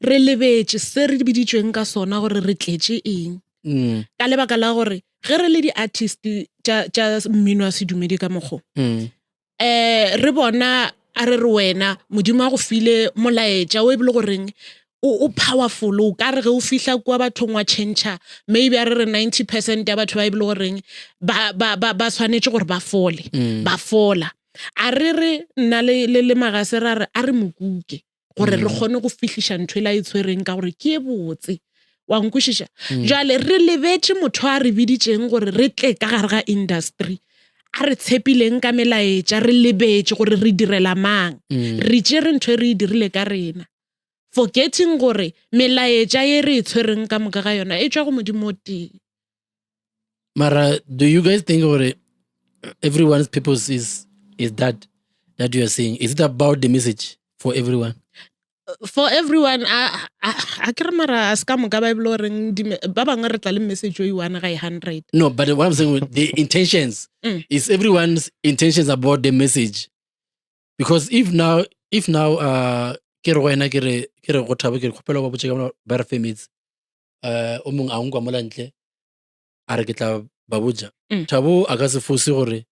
re lebetše se re biditšweng ka sona gore re tletše eng. Ka lebaka la gore ge re le di-artist tša mmino wa sedumedi ka mokgo re bona a re re wena modimo a go file molaetša o e bile goreng o powerful o ka re ge o fihla kua bathong wa change maybe a re re 90% ya batho ba e bile goreng ba tshwanetse gore ba fole ba fola a re re nna le Magase ra re a re mokuke gore re kgone go fihliša ntho e la e tshwereng ka gore ke e botse wa nkwešiša. Jwale re lebetše motho a re biditšeng gore re tle ka gare ga industry a re tshepileng ka melaetša re lebetše gore re direla mang. Re tšere ntho e re e dirile ka rena forgetting gore melaetša ye re e tshwereng ka moka ga yona e tšwa go Modimo o tee. Mara do you guys think gore everyone's purpose is that you are saying? Is it about the message for everyone? For everyone a ke re mara a se ka moka ba e bile goreng ba bangwe re tla le message o i-one ga e 100. No, but what I'm saying, the intentions, is everyone's intentions about the message. Because if now ke re go wena ke re go Thabo ke re kgopela ba botse ka ba re fe metsi. O mongwe a nkwa mola ntle a re ke tla ba botja. Thabo a ka se fose gore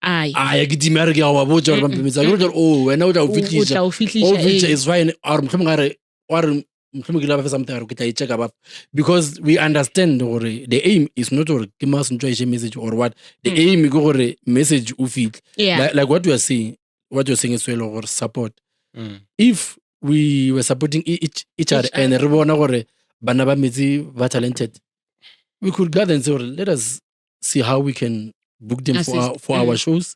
ai a ya ke time a re ke ya go ba botja gore ba mphe metsi. A ke re oh wena o tla o fitlhisa. O tla o fitlhisa, O fitlhisa, ee. it's fine. A re mohlomongwe a re wa re mohlomongwe ke la ba fe something a re ke tla e checka ba because we understand gore the aim is not gore ke mang sentse a ishe message or what. The aim ke gore message o fitlhe. Like what you are saying, what you're saying is well gore support. If we were supporting each other and re bona gore bana ba metsi ba talented, we could gather and say, let us see how we can book them for our shows.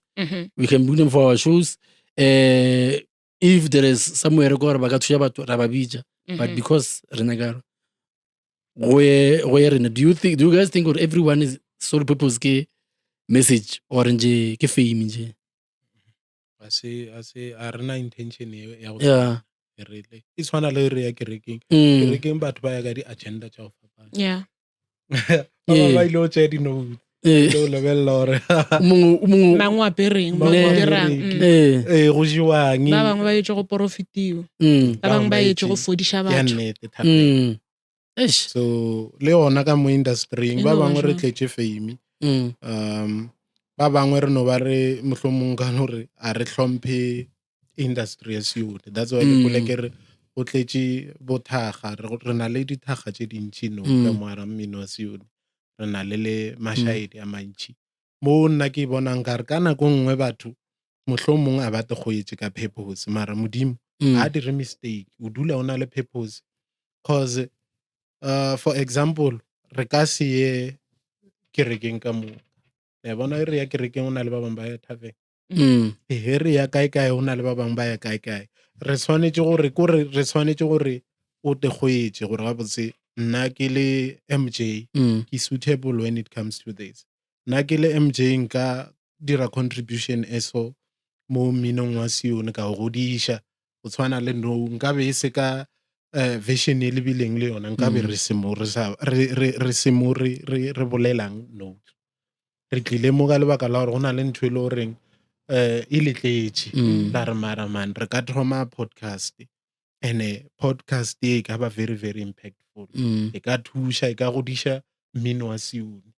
We can book them for our shows. If there is somewhere gore ba ka thuša batho ra ba bitša, but because re nyaka go ye rena, do you guys think gore everyone is sole purpose ke message or nje ke fame nje? A se a rena intention ya go re le e tshwana le re ya kerekeng. Kerekeng batho ba ya ka di agenda tša go fapana. Ba bangwe ba ile go tšea di-notes, le go lebelela gore Mongwe Mang o apereng, Mang mang o o dirang, apereng. Go jewang. Ba bangwe ba etse go porofetiwa. Ba bangwe ba etse go fodiša Ya batho. nnete, thapelo. Eish. So le yona ka mo industry-ing, E ba no ba bangwe re jwang. tletše fame. Ba bangwe re no ba re mohlomong ka gore a re hlomphe industry ya Sione. That's why ke kgole ke re go tletše bothaga, re na le dithaga tše dintši no ka mo hara mmino wa Sione. Re na le mašaedi a mantši. Mo nna ke bonang ka re ka nako nngwe batho mohlomong a ba te kgoetše ka purpose, mara Modimo ha dire mistake, o dula o na le purpose. Cause for example, re ka se ye kerekeng ka moka. Le bona re ya kerekeng o na le ba bangwe ba ya tavern. He re ya kae kae o na le ba bangwe ba ya kae kae. Re tshwanetse gore ko re tshwanetse gore o te kgoetše gore gabotse nna ke le MJ ke suitable when it comes to this. Nna ke le MJ nka dira contribution e so mo mminong wa Sione ka go godiša go tshwana le no nka be e se ka version e lebileng le yona nka be re se mo re sa re se mo re bolelang no. Re tlile mo ka lebaka la gore go na le ntho e le goreng e letletše. La re mara man re ka thoma podcast and podcast e ka ba very very impactful. E ka thuša, e ka godiša mmino wa Sione.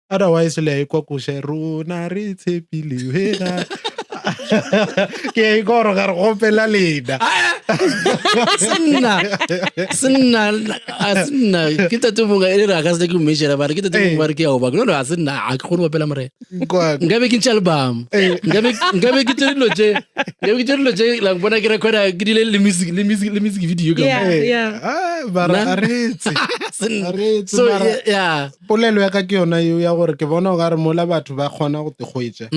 Otherwise le ya ikwa koša rona re tshepile wena. Ke a ikwa gore ga re gopela lena. Senna, senna, ke tate mongwe e le re a ka se ke mmešela ba re ke tate mongwe ba re ke ya o baka. No, no, a senna, a ke kgone go opela morena. Nka be ke ntšha album. Nka be ke tšere dilo tše, nka be ke tšere dilo tše, la bona ke recorda, ke dile le music, le music, le music video ka mo. Mara a re etse. Senna. A re etse, So, mara yeah. Polelo ya ka ke yona eo ya gore ke bona o ka re mola batho ba kgona go te kgwetša.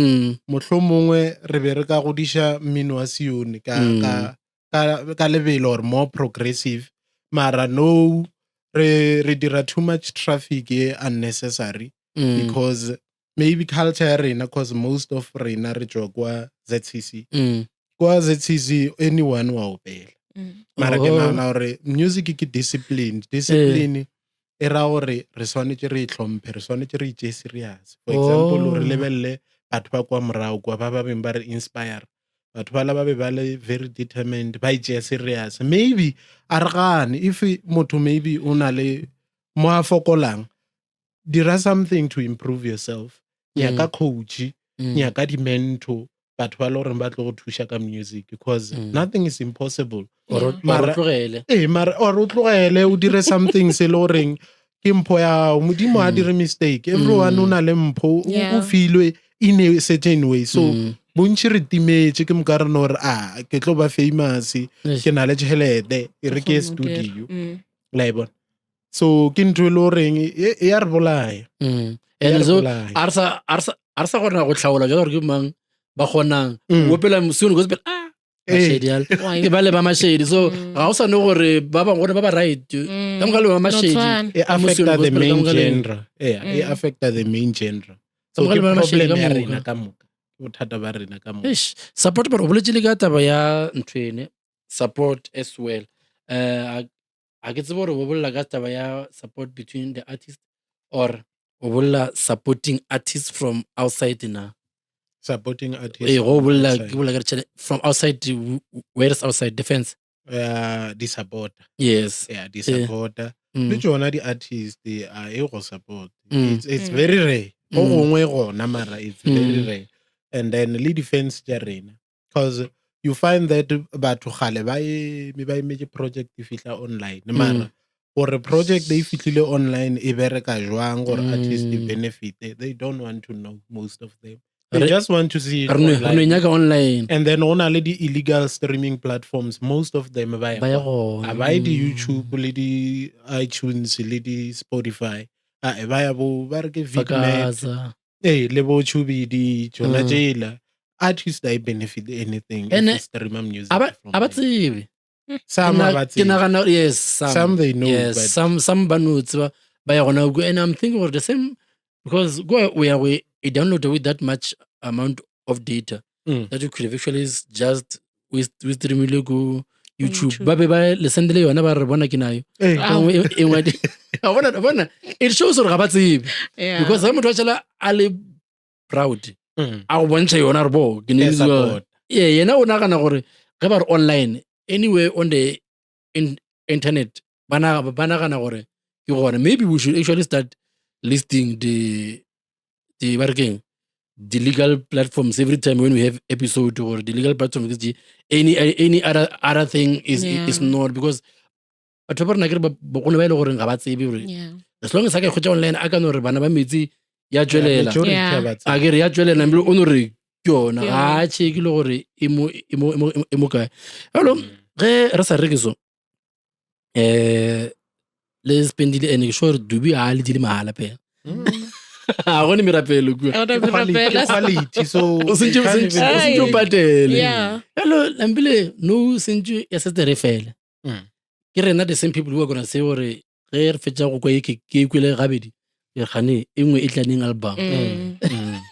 Mohlomongwe re be re ka godiša mmino wa Sione ka lebelo or more progressive. Mara no, re dira too much traffic e unnecessary because maybe culture ya rena, cause most of rena re tšwa kwa ZCC. Kwa ZCC anyone wa opela. Mara ke nahana gore music ke discipline. Discipline E ra gore re swanetše re e hlomphe, re swanetše re e tšee serious. For example, re Oh. lebelele batho ba kwa morago kwa ba ba beng ba re inspire. Batho bala ba be ba le very determined, ba e tšea serious. Maybe a re gane if motho maybe o na le mo a fokolang, dira something to improve yourself. Nyaka coach, nyaka di-mentor, batho ba le goreng ba tlo go thuša ka music because nothing is impossible. Or o tlogele. Ee, mara or o tlogele o dire something se le goreng ke mpho ya gago. Modimo a dire mistake. Everyone o na le mpho, o filwe in a certain way. So bontši re timetše ke moka re no re a ke tlo ba famous, ke na le tšhelete, e re ke ye studio. La e bona. So ke ntho e le goreng e ya re bolaya. E ya And re so bolaya. a re sa kgona go tlhaola jalo gore ke mang ba kgonang. O opela soon gospel ah mashedi ale. Ke ba le ba mashedi. So ga o sa ne gore ba bangwe gore ba ba right. Ka moka le ba mashedi. E affecta the main genre. Yeah, e affecta the main genre. So ke problem ya rena ka moka. Ke bothata ba rena ka moka. Eish, support but o boletse le ka taba ya ntho ene support as well. A ke tsebe gore o bolela ka taba ya support between the artist or o bolela supporting artists from outside na. Supporting artists. Ee, go bolela ke bolela ka ditšhelete from outside, where is outside defense? Di support. Yes. Yeah, di supporta. Le tšona di artist a e go support. It's very rare. Go gongwe gona mara it's very rare. And then le defense tša rena. Because you find that batho kgale ba eme ba emetše project e fihla online mara gore project e fihlile online e bereka jwang gore artist e benefit, they don't want to know, most of them. They just want to see it Re no online. nyaka online. And then go na le di-illegal streaming platforms, most of them ba Ba ya ya gona. a ba ye di-YouTube le di-iTunes le di-Spotify. A ba ya bo ba re ke Vidnet. Fakaza. Ee, le bo Chubidi, tšona tšela. Artist I benefit anything if And, you stream music A ba from a ba there. tsebe. Some a ba Ke tsebe. nagana yes, some. Some they know, Yes, but some ba no tseba ba ya gona and I'm thinking gore the same because go o ya go e download with that much amount of data that you could have actually just we streamile go YouTube. YouTube. Ba be ba le sendele yona ba re bona ke nayo. Ee. Au. E nngwe a bona bona it shows gore ga ba tsebe. Because ge motho a tšhela a le proud a go bontšha yona re bo ke ne Yeah, le support. yeah, yena o nagana gore ge ba re online anywhere on the internet ba nagana gore ke gone. Maybe we should actually start listing the ba re keng the legal platforms every time when we have episode or the legal platform is any other thing is is not because batho ba rena ke re bogolo ba e le goreng ga ba tsebe gore as long as a ka kgotsa online a ka no re bana ba metsi ya tswelela a ke re ya tswelela ebile o no re ke yona ga a cheke le gore e mo e mo e mo kae. Hello, ge re sa reke so le spendile ene ke sure dubi a le di le mahala phela. A gone merapelo kua. Quality, so O sentse o patele. Hello, lambile no sentse ya setse re fela. Ke rena the same people who are gonna say gore ge re fetsa go kwa e ke ikwele gabedi ke gane e nngwe e tlaneng album.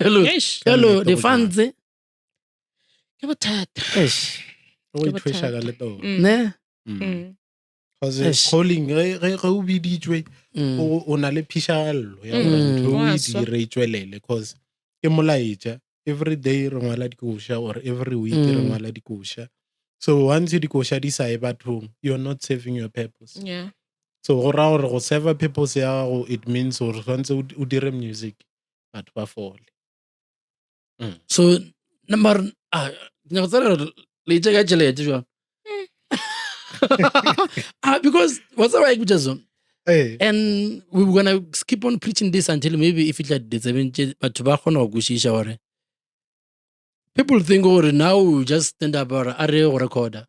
Hello, hello, the fans. Ke bothata. Eish. O ithweša ka letolo. Ne? Because calling ge o biditšwe o na le phišagallo ya gore ntho o e dire e tswelele because ke molaetša. Every day re ngwala dikoša or every week re ngwala dikoša. So once dikoša di sa ye bathong, you're not serving your purpose. Yeah. So go raya gore go serve purpose ya gago it means gore tshwanetse o dire music batho ba fole. So number nyaka tsena le itse ka tšhelete jwang? Because what's the right so? Hey. And we were gonna keep on preaching this until maybe if it like the batho ba kgona go kwešiša gore people think gore now we just stand up or a re go recorder.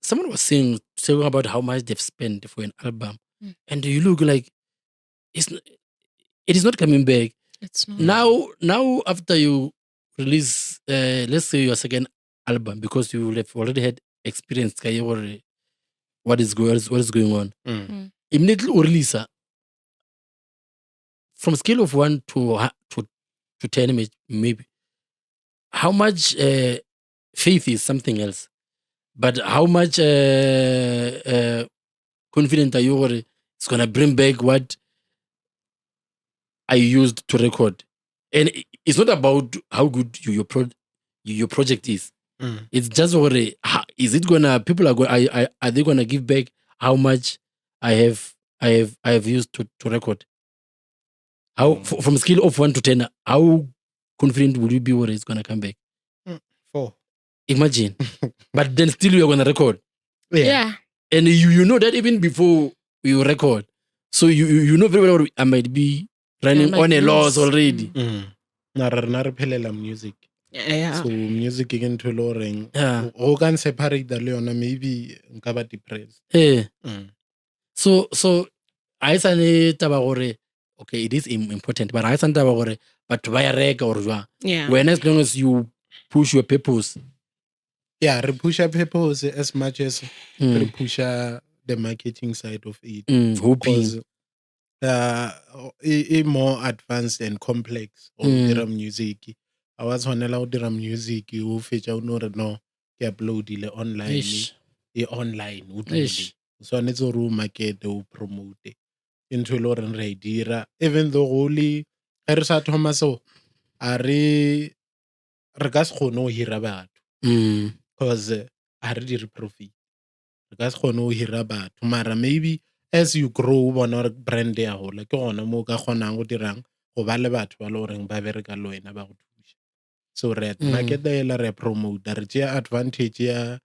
Someone was saying about how much they've spent for an album, and you look like it is not coming back. It's not. Now after you release, let's say your second album, because you will have already had experience what is going on. Immediately o release from scale of 1 to 10 maybe. How much faith is something else, but how much confident are you gore It's gonna bring back what I used to record. And it's not about how good you, your pro, your project is. It's just gore is it gonna people are going are they gonna give back how much I have I have I have used to record? How from scale of 1 to 10, how confident would you be where it's gonna come back? 4. Imagine. But then still you're gonna record. Yeah. And you know that even before you record. So you know very well I might be running might on a loss lose. already. Mara rena re phelela music. So music ke ntho e le goreng o ka separate le yona, maybe nka ba depressed. So a e sane taba gore okay, it is important, but a e sane taba gore batho ba ya reka or jwang. When as long as you push your purpose. Yeah, re pusha purpose as much as re pusha the marketing side of it. Hoping. Because e more advanced and complex go dira music. A wa tshwanela go dira music o fetša o no re no ke uploadile online. Eish. E online o dule. Eish. O tshwanetse gore o markete, o promote. Ke ntho e le goreng re a e dira, even though go le ge re sa thoma so a re re ka se kgone go hira batho cause a re dire profit, re ka se kgone go hira batho. Mara maybe as you grow o bona gore brand ya gola, ke gona mo o ka kgonang go dirang go ba le batho ba le goreng ba bereka le wena ba go thuša. So re marketa ela, re promota, re tšea advantage ya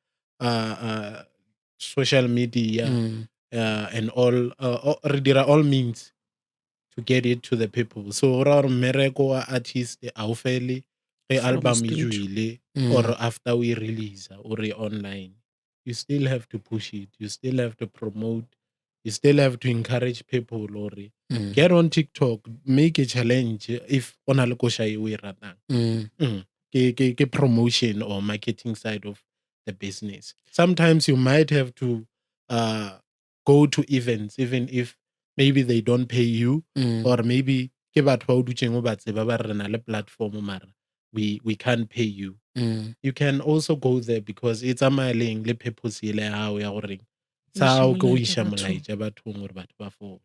social media and all, re dira all means to get it to the people. So go ra gore mmereko wa artist a o fele ge From album e studio. tšwile or after we release or e online. You still have to push it, you still have to promote, you still have to encourage people or get on TikTok, make a challenge if o na le koša e o e ratang. Ke promotion or marketing side of the business. Sometimes you might have to go to events even if maybe they don't pay you, or maybe ke batho ba o dutseng o ba tseba ba re re na le platform mara we can't pay you. You can also go there because e tsamaya leng le purpose ele ya hao ya goreng sa hao ke go Iša iša molaetša molaetša bathong gore batho ba fole.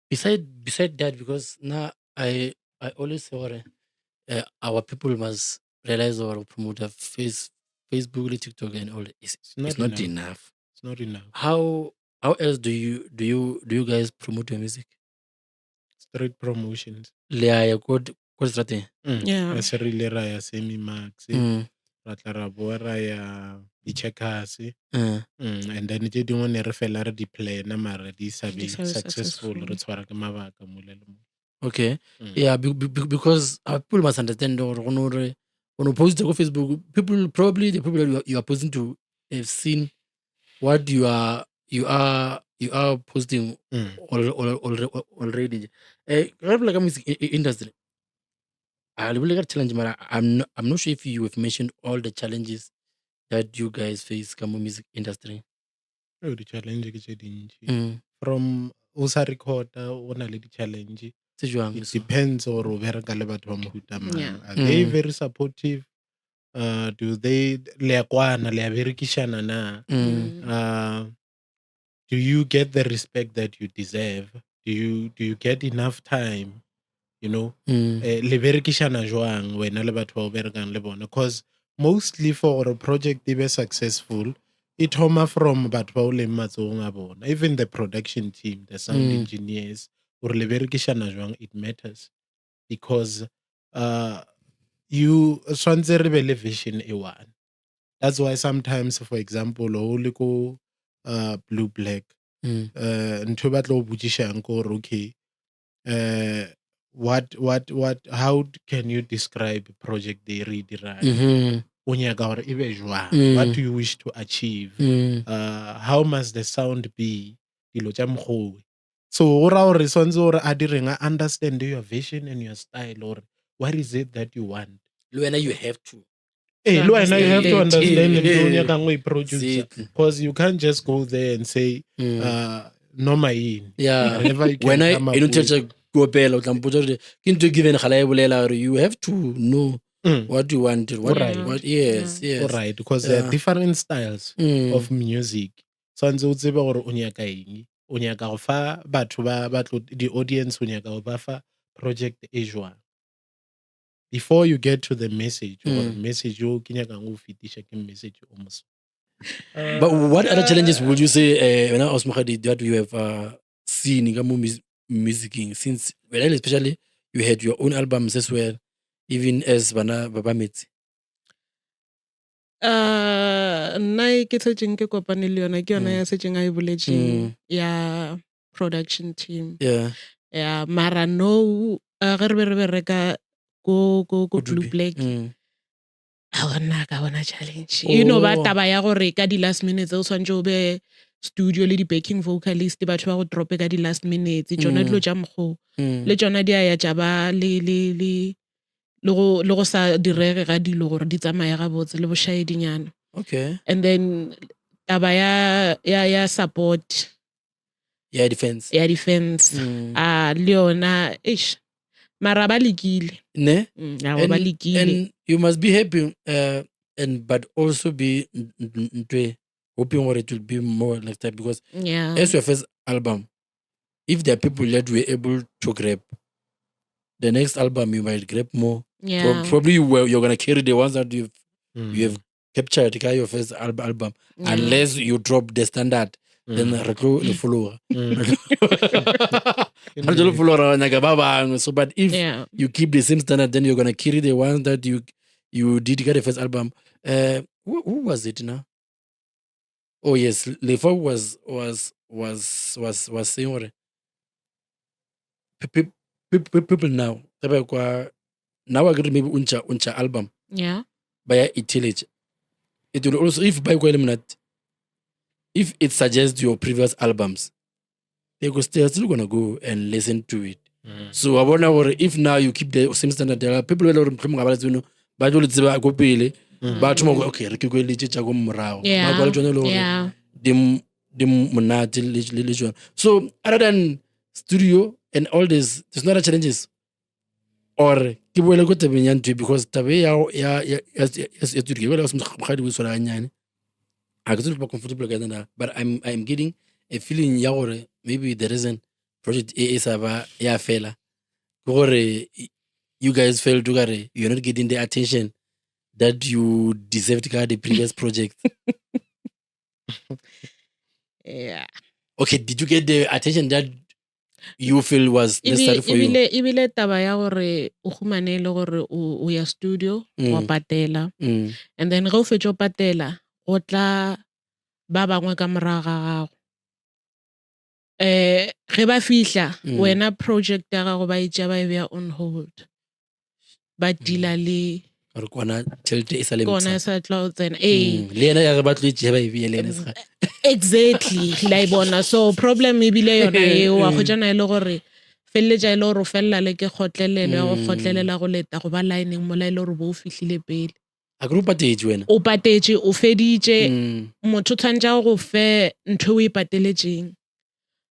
Beside that, because now I always say gore, our people must realize our promoter Facebook, le TikTok and all is It's not it's not enough. enough. It's not enough. How else do you guys promote your music? Street promotions. Le a ya ko seterateng? Yeah. Re se re ile ra ya Semi Max, ra tla ra boa ra ya di-Checkers. And then tše dingwe ne re fela re di-plana mara di sa be Di sa be successful, successful. re tshwara ke mabaka mole le mole. Okay. Yeah, because our people must understand gore go no re when you post go Facebook, people probably the people that you are posting to have seen what you are posting already. Re bolela ka music industry. I really got challenge, but I'm not sure if you have mentioned all the challenges that you guys face ka mo music industry. Oh, di-challenge ke tše dintši. From o sa recorda o na le di-challenge. Tse jwang? It So? depends gore o bereka le batho ba mohuta mang. Are they very supportive? Do they le a kwana, le a berekišana na? Do you get the respect that you deserve? Do you get enough time? Le berekišana jwang wena le batho ba o berekang le bona? Because mostly for gore project e be successful, e thoma from batho ba o leng matsogong a bona. Even the production team, the sound engineers, gore le berekišana jwang, it matters. Because you tshwantse re be le vision e one. That's why sometimes, for example, o le ko Blue Black, ntho e ba tlo o botšišang ke gore okay, what how can you describe project e re e dirang? O nyaka gore e be jwang? What do you wish to achieve? How must the sound be? Dilo tša mokgowe. So go ra gore tshwantse gore a direng, a understand your vision and your style, or what is it that you want. Le wena you have to. Eh, le wena you have to Understand understand it. ntho o nyakang go e producer. Exactly. Because you can't just go there and say, noma yini. Whatever you can Wena come up e no with. tšhetša kopela o tla mpotsa gore ke ntho e given gala e bolela gore you have to know what you want, what, Right. what, yes, yes. Right, because there are different styles of music. Tshwantse o tsebe gore o nyaka eng, O nyaka go fa batho ba ba tlo di-audience o nyaka go ba fa project e jwang. Before you get to the message, gore message o ke nyakang go o fetiša ke message o moso. But what other challenges would you say, wena Osmogadi, that you have seen ka mo musicing since, well, especially you had your own albums as well, even as bana ba ba metsi? Nna e ke setseng ke kopane le yona ke yona ya setseng a e boletseng ya production team. Ya mara no, ge re be re bereka ko ko ko Blue Black, a bona ka bona challenge e no ba taba ya gore ka di last minutes o tshwanetse o be studio le di-backing vocalist, batho ba go drope ka di-last minutes, tsona dilo tša mokgo le tsona di a ya tša ba le le le le go le go sa direge ga dilo gore di tsamaye gabotse le bošaedinyana. And then taba ya support ya defense, ya defense, a le yona eish, mara ba lekile. Ne? Awa, ba lekile. And you must be happy, and but also be ntwe hoping or it will be more like that, because as your first album, if there are people that were able to grab, the next album you might grab more. Probably you're gonna carry the ones that you have captured ka your first album, unless you drop the standard, then re tlo le follower. Re tlo le follower nyaka ba bangwe. So, but if you keep the same standard, then you're gonna carry the ones that you did ka the first album. Who was it now? Oh yes, Lefa was saying gore people now, ge ba kwa now I agree, maybe o ntšha album ba ya e. It will also, if ba kwa le monate, if it suggests your previous albums, they go still gonna go and listen to it. So wa bona gore if now you keep the same standard, there are people ba e le gore mohlomong ga ba le tsebe, ba tlo le tseba ko pele, ba thoma go, okay, re ke kweletše tša ko morago, ba kwa le tsone le gore di monate le tsone. So other than studio and all this, there's no other challenges, or ke boele ko tabeng ya ntho, because tabe ya studio ke boele ka mogadi o e tshwara gannyane, ga ke tsebe ba comfortable ka yona, but I'm getting a feeling ya gore maybe the reason project e e sa ba ya fela ke gore you guys felt o kare you're not getting the attention that you deserved ka the previous project. Yeah. Okay, did you get the attention that you feel was necessary for you? Ebile taba ya gore o humane le gore o ya studio, wa patela, and then ge o fetše o patela, go tla ba bangwe ka morago ga gago, ge ba fihla, wena project ya gago ba e tšea, ba e beya on hold, ba deala le Gore kona tšhelete e sa le kona mpsha. E sa tla tsena, ee. Le yena ya ge ba tlo e tšea ba e beye le ene sega. Exactly, la e bona. So problem ebile yona eo wa kgotjana e le gore feleletša e le gore o felela le ke kgotlelelo ya go kgotlelela go leta go ba lineng mola e le gore bo o fihlile pele. A kere o patetše wena. O patetše, o feditše. Motho o tshwanetse a go fe ntho e o e pateletšeng,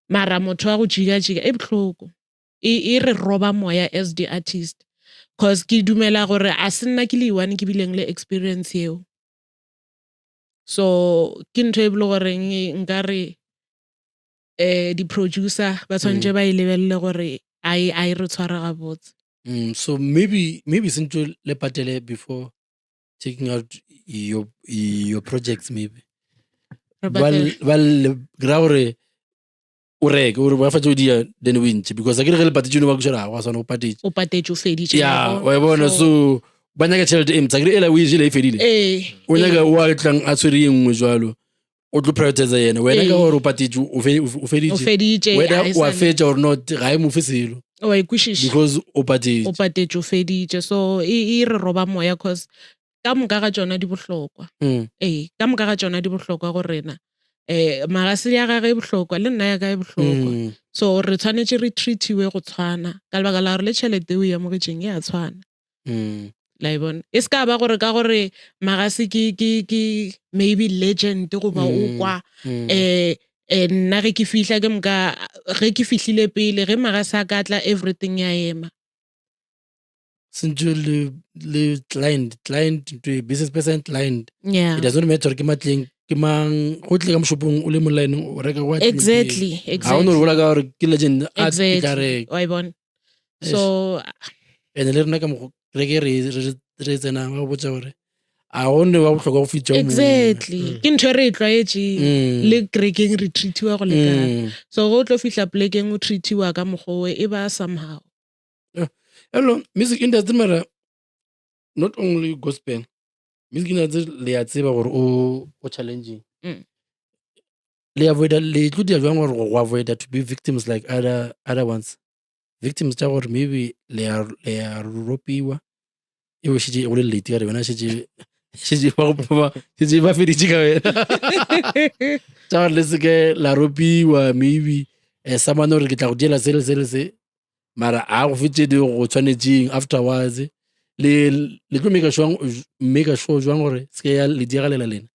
mara motho wa go jika-jika e bohloko, e re roba moya as the artist, cause ke dumela gore a se nna ke le one ke bileng le experience eo. So ke ntho e bile goreng nka re di-producer ba tshwanetse ba e lebelele gore a e re tshware gabotse. So maybe sentse le patele before taking out your projects maybe. Re Ba patele. Ba le gra gore o reke gore ba fatse o dia, then o intšhe, because a ke re ge le patetse no ba kušela ga swana o patetse. O patetse, o feditše. Ya, wa bona? wa e bona. So ba nyaka tšhelete e mpsha, kere ela o e jele e fedile. O nyaka o a tlang a tshwere ye nngwe jwalo, o tlo prioritize yena, wena ka gore o patetse, o o feditše. Feditše. Whether a e wa fetša or not, ga e mo fe selo wa e kwešiša, because o patetse. O patetse, o feditše. So e re roba moya, cause ka moka ga tšona di bohlokwa. Ee, ka moka ga tšona di bohlokwa go rena. Magase ya gage e bohlokwa, le nna ya ka e bohlokwa. So re tshwanetse re treatiwe go tshwana, ka lebaka la gore le tšhelete o e amogetšeng e a tshwana. La e bona, e se ka ba gore ka gore Magase ke maybe legend goba o kwa, nna ge ke fihla ke moka ge ke fihlile pele ge Magase a ka tla, everything ya ema. Sentse le client ntwe business person client, it does not matter ke matleng. ke mang go tle ka moshopong o le mo line o reka kwa Exactly, ga o no exactly. re bola ka gore ke legend a ke tla Exactly. reka Wa e bona? Eish. So and le rena ka mokgo reke re re re tsenang ba go botsa gore a go ne wa bohlokwa go fitša o mongwe. exactly. Mm. Ke ntho e re e tlwaetšeng. Le kerekeng re treatiwa go lekana. So go tlo fihla plekeng o treatiwa ka mokgwa o e ba somehow. Hello, music industry mara not only gospel music industry le ya tseba gore o o challenging. Le avoida le tlo dia jwang gore go avoida to be victims like other other ones. Victims tša gore maybe le ya le ya ropiwa e o šetše go le late ka re wena šetše šetše ba go ba šetše ba feditše ka wena. Tša gore le seke la ropiwa maybe eh someone gore ke tla go diela se le se le se mara a go fetše di go tshwanetseng afterwards le le tlo make sure make sure jwang gore se ke ya le diragalela lena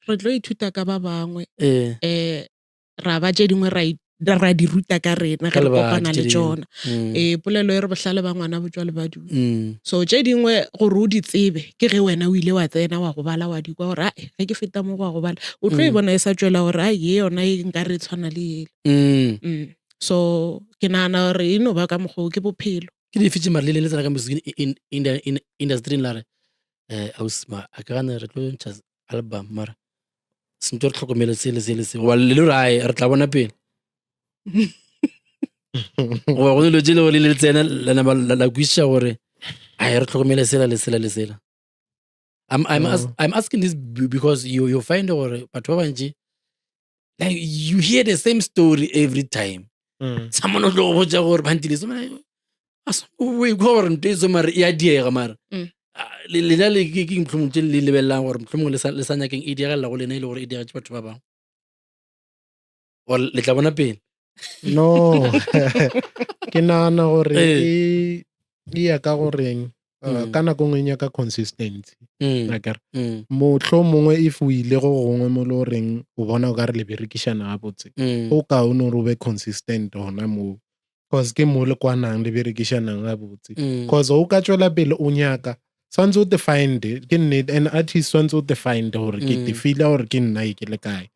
Re tlo ithuta ka ba bangwe. eh Eh ra ba tše dingwe ra ra di ruta ka rena Ka ge re lebadi kopana tše le dingwe. tšona. Eh polelo e re bohlale ba ngwana bo tšwa lebadung. So tše dingwe gore o di tsebe ke ge wena o ile wa tsena wa go bala wa di kwa gore ae ge ke feta mo go wa go bala o tlo e bona e sa tšwela gore ai ye yona e nka re tshwana le yela. So ke nagana gore e no ba ka mokgwa o ke bophelo. Ke dife tše mara le le tsena ka music industry la re eh ausi ma a ka gane re tlo ntšha album mara sentse re tlhokomele se le se le se goba le le re re tla bona pele goba go dilo tše le gore le le tsena la nama la kwešiša gore ai re tlhokomele sela le sela le sela. I'm, I'm, as, I'm asking this because you find gore batho ba bantši like you hear the same story every time. Someone o tlo go botša gore bantile so o ikwa gore ntho e so mare e a diega mara. Lena le ke ke mohlomong tše le lebelelang gore mohlomong le sa le sa nyakeng e diagalela go lena e le gore e diagetše batho ba bangwe or le tla bona pele. No, ke nagana gore Eh. e e ya ka goreng ka nako nngwe e nyaka consistency. Akere mohlomongwe if o ile go gongwe mo le goreng o bona o ka re le berekišana gabotse, go kaone gore o be consistent gona moo, cause ke mo le kwanang le berekišanang gabotse. Cause o ka tšwela pele o nyaka swantse o te find ke nnete an artist swantse o te find gore ke te feela gore ke nna e ke le kae.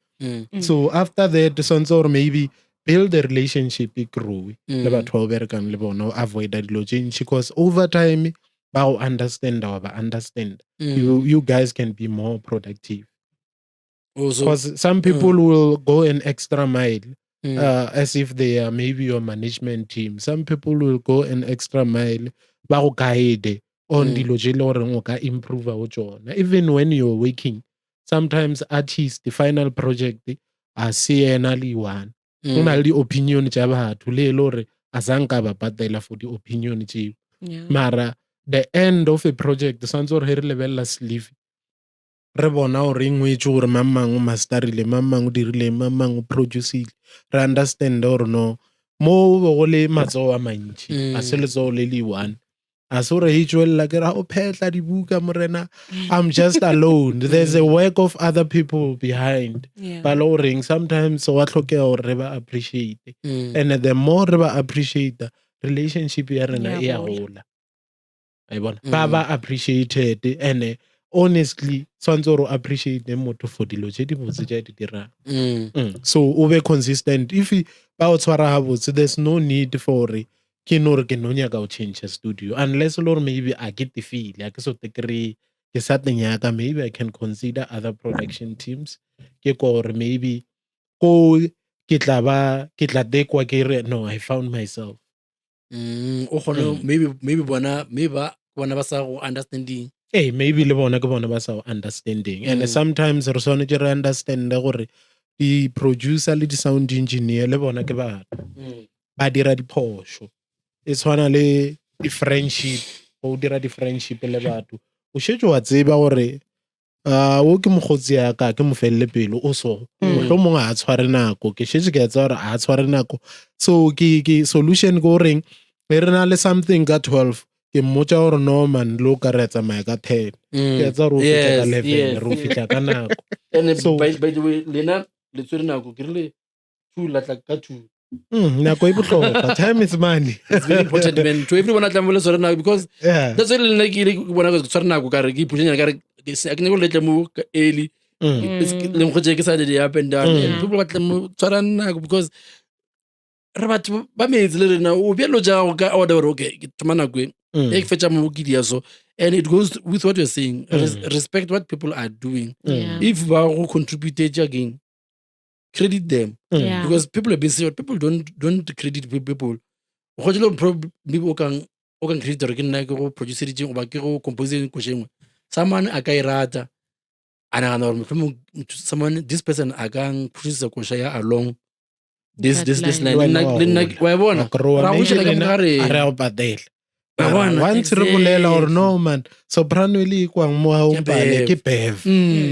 So after that swantse gore maybe build a relationship e grow le batho ba o berekang le bona, o avoida dilo tše ntši cause over time ba go understand wa ba understand. You guys can be more productive. Oh, so Because some people will go an extra mile as if they are maybe your management team. Some people will go an extra mile ba go guide on dilo tše le goreng o ka improve go tšona. Even when you're working, sometimes artist the final project a se yena le one. Go na le di-opinion tša batho le e le gore a sa nka ba patela for di-opinion tšeo. Mara the end of a project swantse gore ge re lebelela sleeve re bona gore e ngwetše gore mang mang o masterile, mang mang o dirile, mang mang o producile, re understand gore no mo be go le matsogo a mantši, a se letsogo le le one. A se gore e tšwelela ke ra o phetla dibuka morena, I'm just alone. There's a work of other people behind. Ba le goreng sometimes wa tlhokega gore re ba appreciate. And the more re ba appreciate, relationship ya rena Ya e a gola. gola. Wa e bona? Ba ba appreciated and honestly tshwanetse gore o appreciate motho for dilo tše dibotse tše a di dirang. So o be consistent. If ba o tshwara gabotse, there's no need for gore ke no re ke no nyaka go change studio unless le gore maybe a ke te feel a ke so te kry ke sa te nyaka, maybe I can consider other production teams. Ke kwa gore maybe ko ke tla ba ke tla tekwa ke re no I found myself. O kgone maybe bona maybe ba bona ba sa go understanding. Ee, maybe le bona ke bona ba sa go understanding. And sometimes re swanetše re understande gore di-producer le di-sound engineer le bona ke batho. Ba dira diphošo. E tshwana le di-friendship, go dira di-friendship le batho. O šetše wa tseba gore o ke mokgotsi ya ka, ke mo felle pelo, o so. Mohlomongwe ha a tshware nako, ke šetše ke a tseba gore ha a tshware nako. So ke solution ke goreng, ge re na le something ka 12, ke mmotša gore no man, le o ka re a tsamaya ka 10. Ke a tseba gore o fihla ka Yes, 11, yes, re o yes. fihla ka nako. And So by the way, lena le tshwere nako, ke rile 2 la tla ka 2. Nako e bohlokwa, time is money. It's very important man. To everyone a tlang mo le tshwere nako because Yeah. that's why le nna ke ile ke bona ke tshwere nako ka re ke iphushenyana ka re ke se- ke nyaka go letle mo ka early. It's- le nkgotse ke sa di up and down and people ba tla mo tshwara nako because re batho ba metse le rena o bjalo ja go ka order gore okay ke thoma nako e e ke fetša mo ke dia so and it goes with what you're saying respect what people are doing if ba go contributed again credit them because people are busy people don't credit people go jelo maybe o kang o kang credit gore ke nna ke go producereditseng goba ke go composeng koše nngwe someone a ka e rata a nagana gore mohlomong someone this person a ka producer koša ya along this That this this line. line le nna- le nna wa e bona Wa growa, ra maybe go tšhela ka rena mogare. a re a o patele Wa Mara bona, once re bolela gore no man soprano e le e kwang mo ga o Ke mpane Bev. ke bev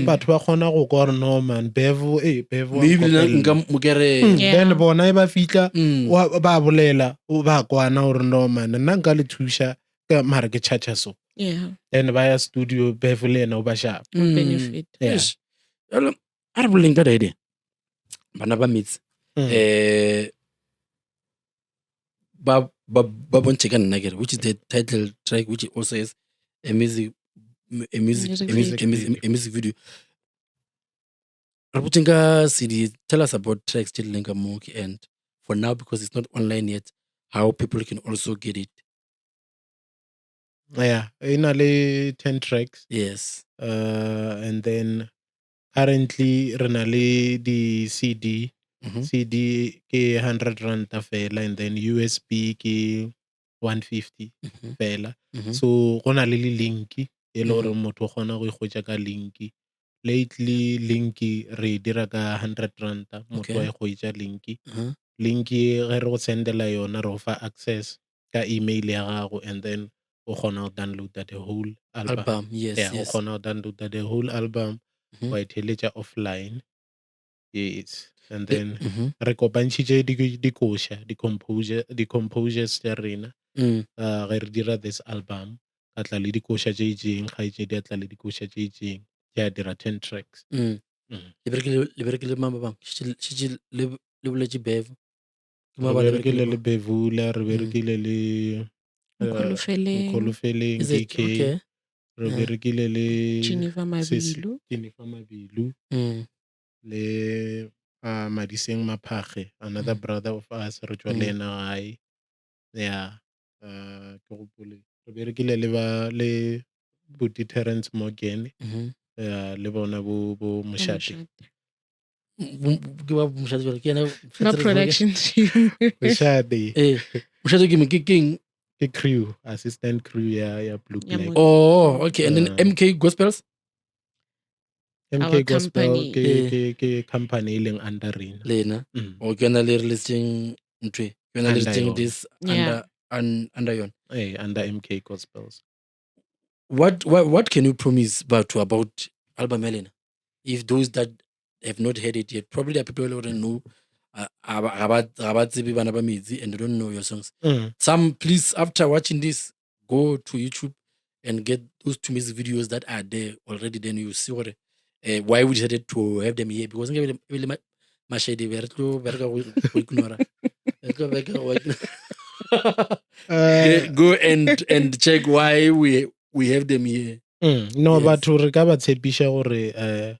batho ba kgona go kwa gore no man bev e bev wa maybe le nna nkopella. nka mo kere Then bona e ba fihla ba bolela ba kwana gore no man nna nka le thuša ka mara ke charger so then ba ya studio bev le yena o ba shapa Benefit. Yeah. Eish. Jalo, a re boleleng ka daede bana ba metse eh ba ba ba bontšhe ka nna kere which is the title track which also is a music a music Music a music, a music, video. a music video re botseng ka cd tell us about tracks tše di leng ka mo ke and for now because it's not online yet how people can also get it yeah e na le 10 tracks yes and then currently re na le di cd CD ke 100 ranta fela and then USB ke 150 fela so go na le le link e le gore motho o kgona go ikgwetša ka link lately link re e dira ka 100 ranta motho wa e hwetša link link ge re go sendela yona re go fa access ka email ya gago and then o kgona go downloada the whole album, album yes yeah, o yes kgona go downloada the whole album wa e theeletša offline yes and then re kopantšhitše dikoša di-composures tša rena ge re dira this album ka tla le dikoša tše itseng kgaetšedi a tla le dikoša tše itseng ke a dira 10 tracks Le berekile mang ba bangwe šetše le boletše Bev Ke re mang ba le berekile le berekileng? Bevula re berekile le Nkholofeleng. Nkholofeleng Is it DK okay re berekile le Geneva Mabilu. Jennifer Mabilu le Madiseng Maphage another brother of us re tšwa le yena gae yeah ke gopole re berekile le ba le buti Terence Morgan le bona bo bo Moshate Ke ba Moshate jwale ke yena Ba production team. Moshate eh Moshate ke ke keng ke crew assistant crew ya ya Blue Ya Black mo- oh okay and then MK Gospels MK Our Gospel company. ke ke ke company e leng under rena lena o ke yona le re letseng ntwe ke yona le Under letseng yona. this under under yona eh under MK Gospels what what what can you promise batho about album ya lena if those that have not heard it yet probably there are people who already know ga ba tsebe bana ba metsi and they don't know your songs some please after watching this go to youtube and get those two music videos that are there already then you see gore why we decided to have them here because nkabe e le mashedi be re tlo bereka go ignora re tlo bereka go ignora go and check why we have them here no batho re ka ba tshepiša gore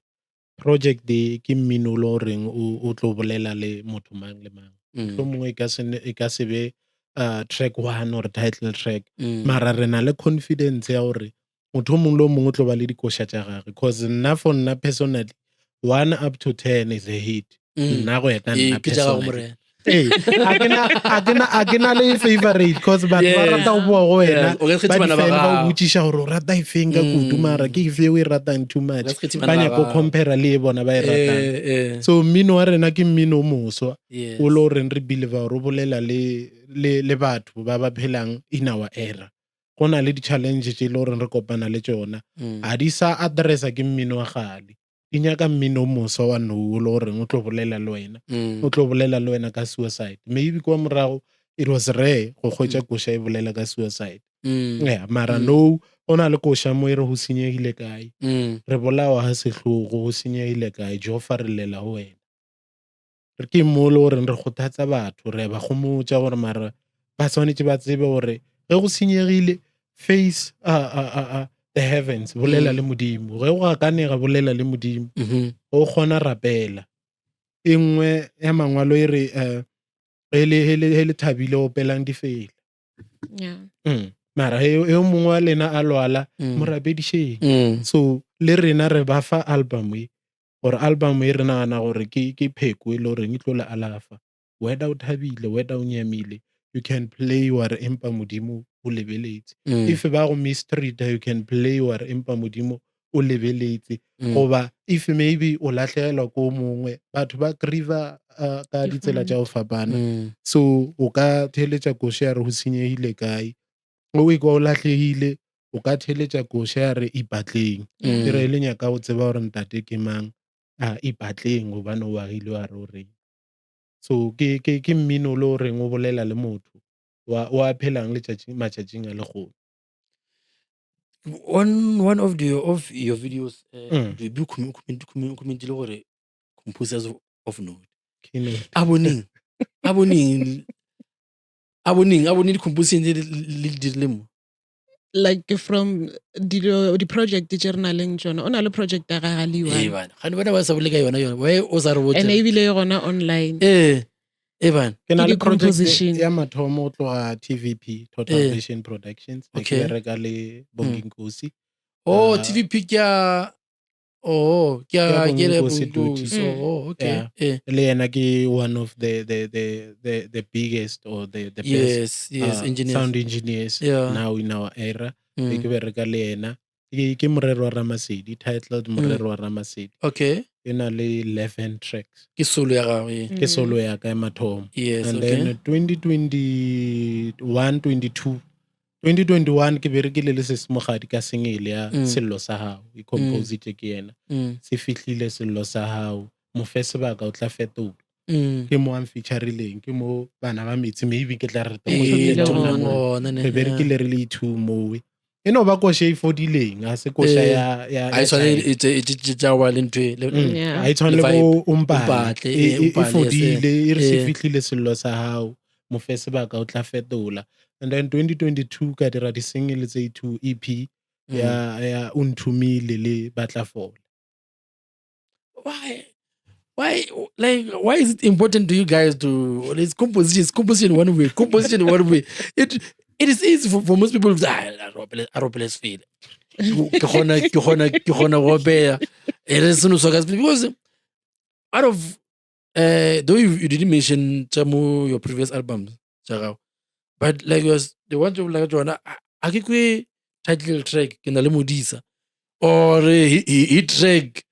project e ke mmino o le goreng o tlo bolela le motho mang le mang mohlomongwe e ka se be track one or title track mara re na le confidence ya gore motho o mongwe le o mongwe o tlo ba le dikoša tša gage cause nna for nna personally 1 up to 10 is a hit nna go ya ka nna personally ee a ke na le favorite cause batho ba rata go boa go wena ba di-fan ba o botšiša gore o rata efeng ka kudu mara ke efe o e ratang too much ba nyaka go compare le e bona ba e ratang so mmino wa rena ke mmino o moswa o le goreng re believe gore o bolela le batho ba ba phelang in our era go na le di-challenge tše e le goreng re kopana le tšona ga di sa addressa ke mmino wa gale di nyaka mmino o moswa wa nou o le goreng o tlo bolela le wena o tlo bolela le wena ka suicide maybe kwa morago it was rare go kgwetša koša e bolela ka suicide yeah mara no o na le koša mo e re go senyegile kae re bolawa ga sehlogo go senyegile kae Jehofa re llela go wena re ke mo le goreng re kgothatsa batho re ba gomotša gore mara ba swanetše ba tsebe gore ge go senyegile face the heavens bolela le modimo ge o gakanega bolela le modimo Mhm. o kgona rapela e nngwe ya mangwalo e re eh, he le- he le he le thabile opelang difela Yeah. Mara he yo mongwe wa lena a lwala mo rapedišeng so le rena re ba fa album e gore album e re nagana gore ke ke pheko e le goreng e tlo le alafa whether o thabile whether o nyamile you can play wa re empa modimo o lebeletse if ba go mistreat you can play wa re empa modimo o lebeletse goba if maybe o lahlegelwa ko mongwe batho ba grieva ka ditsela tša go fapana so o ka theeletša koša ya re go senyegile kae o ikwa o lahlegile o ka theeletša koša ya re ipatleng e re le nyaka go tseba gore ntate ke mang a ipatleng gobane o agile wa re o reng so ke ke ke mmino o le o reng o bolela le motho wa wa phelang letšatši matšatšing a legono One one of the of your videos Mm. the be comment commentile gore composers of note. Ke note. A boneng a boneng a boneng a bone di-composition tse le le di dirile mo. Like from dilo di-project tše re na leng tšona o na le project ya gage le Ee one bana gane bona ba sa bole ka yona yona why o sa re botse and ebile e gona online ee ee bana ke na Ke le project di-composition. ya mathomo go tloga tvp total Eh. vision productions ne ke Okay. bereka le bonginkosi oh tvp ke ya oh ke ya Ke ya ke le Bonginkosi Tuti. Bonginkosi. Oh okay Yeah. eh le yena ke one of the the the the, the biggest or the the best yes yes engineers sound engineers Yeah. now in our era Be ke bereka le yena ke ke morero wa ramasedi titled morero wa ramasedi okay e na le 11 tracks ke solo ya gago ee. ke solo ya ka ya mathomo yes and okay then 2021 22 2021 ke berekile le sesemogadi ka sengele ya sello sa gago e compositše ke yena se fihlile sello sa gago mo fe sebaka o tla fetola ke mo a mfeaturileng ke mo bana ba metse maybe ke tla re Ee, Thomile thomile gona. gona, ne, re berekile re le two mowe e no ba koša e fodileng ga se koša Ee. ya ya a e ya tshwane China. e tse- e tse- tse- tša go ba le ntho e le- Yeah. ga e tshwane le Le vibe. bo Umpatle. Umpatle, E- ee, e- e Umpatle, yes, fodile e re se ee. fihlile sello sa gago mo fe sebaka o tla fetola and then 2022 ka dira di-single tse two ep ya ya o nthomile le batla fola why why like why is it important to you guys to it's composition it's composition one way composition one way it it is easy for, for most people to ah a ropele sefele ke kgona ke kgona ke kgona go opela e re seno soka because out of though you, you didn't mention tša mo your previous albums tša gago but like was the one tše bolela ka tšona a ke kwe title track ke na le modisa or he track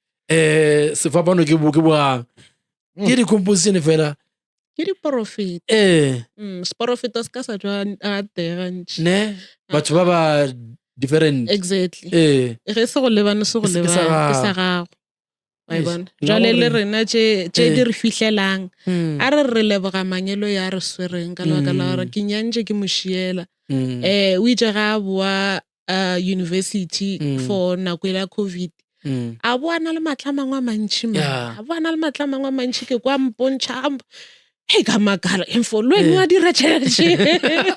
sefapano ke bo ke boang ke di-composition fela Ke diporofeta. ee Seporofeta se ka sa tšwa a tega ntši. ne batho ba ba different Exactly. ee Ge se go lebane se go Ke se- ke sa lebane ke sa gago. gago. Wa e Eish. bona. Nna Jwale le gore- rena tše tše Eh. di re fihlelang a re re leboga mangelo ya re swereng ka lebaka la gore ke nyantše ke mo šiela. O itše ga a boa university for nako e la COVID a boa na le matla a mangwe a mantši man. Yeah. A boa na le matla a mangwe a mantši ke kwa mpontšha a mp- hei ka makala info le wena Eh. wa dira tšhelete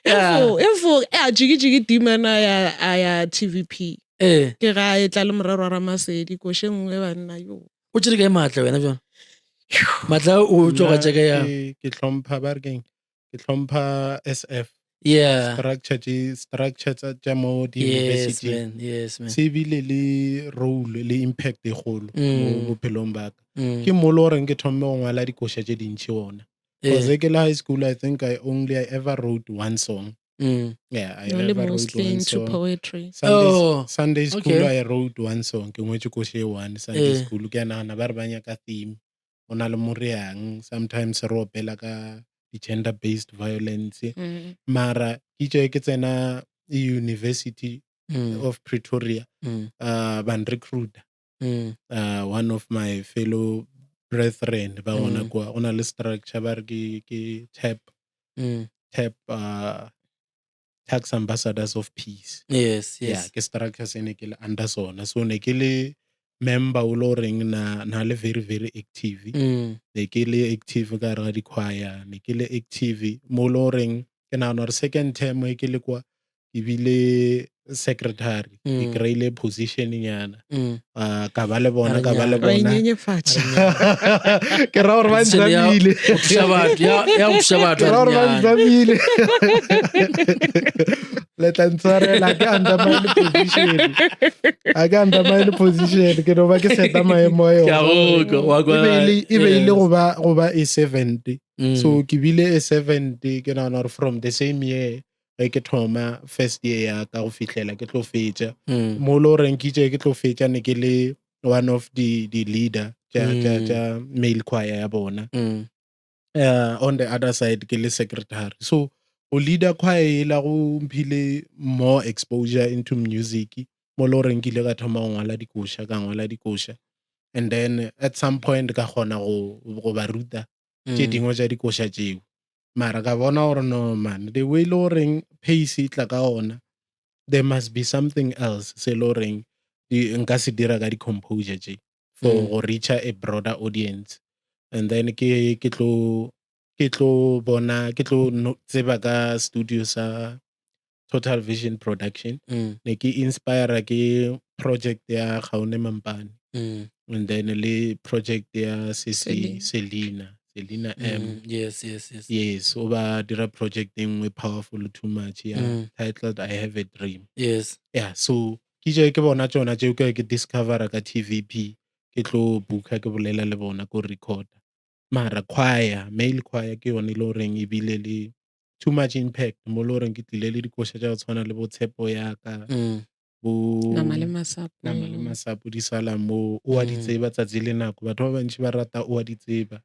Yeah. info info a jiki-jiki timana ya a ya tvp ee ke ga e tla le morero wa ramasedi koše nngwe banna yo o tšere kae maatla wena jona maatla o tšwa ga Nna tšeka ya ke ke hlompha ba re keng ke hlompha sf yeah structure tše structure tsa tša mo yes di-university man yes man se bile le role le impact e kgolo mo bophelong ba ka ke mo le goreng ke thomme go ngwala dikoša tše dintši gona because ke le high school i think i only i ever wrote one song yeah i No le ever wrote mostly one into song poetry Sunday, Oh, Sunday school okay. I wrote one song ke ngwetše koša e one Sunday Eh. school ke a nagana ba re ba nyaka theme go na le moreyang sometimes re opela ka di-gender based violence mara ke itše ke tsena university of Pretoria ban recruiter one of my fellow brethren ba gona kwa go na le structure ba re ke ke tap tap tax ambassadors of peace yes yeah yes ke structure se ne ke le under sona so ne ke le member o le goreng na na le very very active ne ke le active ka gare ga di-choir ne ke le active mo le goreng ke nagana gore second term e ke le kwa ke bile secretary ke kry-ile position nyana ka ba le A bona re ka ba le nyana. Wa bona inyenyefatša. ke ra gore ba Position ya nzamile go thuša batho ya go thuša batho ke a ra re gore ba nyana. nzamile le tla ntshwarela ke undermine position a ke undermine position ke no ba ke seta maemo a Ke a yona go kwa, wa kwa, e be e le- e be e le yes. go ba go ba a servant so ke bile a servant ke nagana gore from the same year ge ke thoma first year ya ka go fihlela ke tlo fetša mo le goreng ke itše ke tlo fetša ne ke le one of the the leader tša tša tša male choir ya bona on the other side ke le secretary so go leader choir ela go mphile more exposure into music mo le goreng ke ile ka thoma go ngwala dikoša ka ngwala dikoša and then at some point ka kgona go go ba ruta tše dingwe tša dikoša tšeo mara ka bona gore no man the way le goreng pace e tla ka ona there must be something else se le goreng nka se dira ka di-composure tše for go reacha a broader audience and then ke ke tlo ke tlo bona ke tlo tseba ka studio sa Total Vision Production ne ke inspire ke project ya Gaone Mampane and then le project ya Sisi Selina Selina M Yes yes yes yes o ba dira project e nngwe powerful too much ya titled I have a dream yes yeah so ke je ke bona tsona tšeo ke ke discovera ka TVP ke tlo booka ke bolela le bona ko recorda mara choir male choir ke yone e le goreng ebile le too much impact mo le goreng ke tlile le dikoša tša go tshwana le bo tshepo ya ka bo Nama le masapo. nama le masapo di sala mo o a di tseba tsatsi le nako batho ba bantši ba rata o a di tseba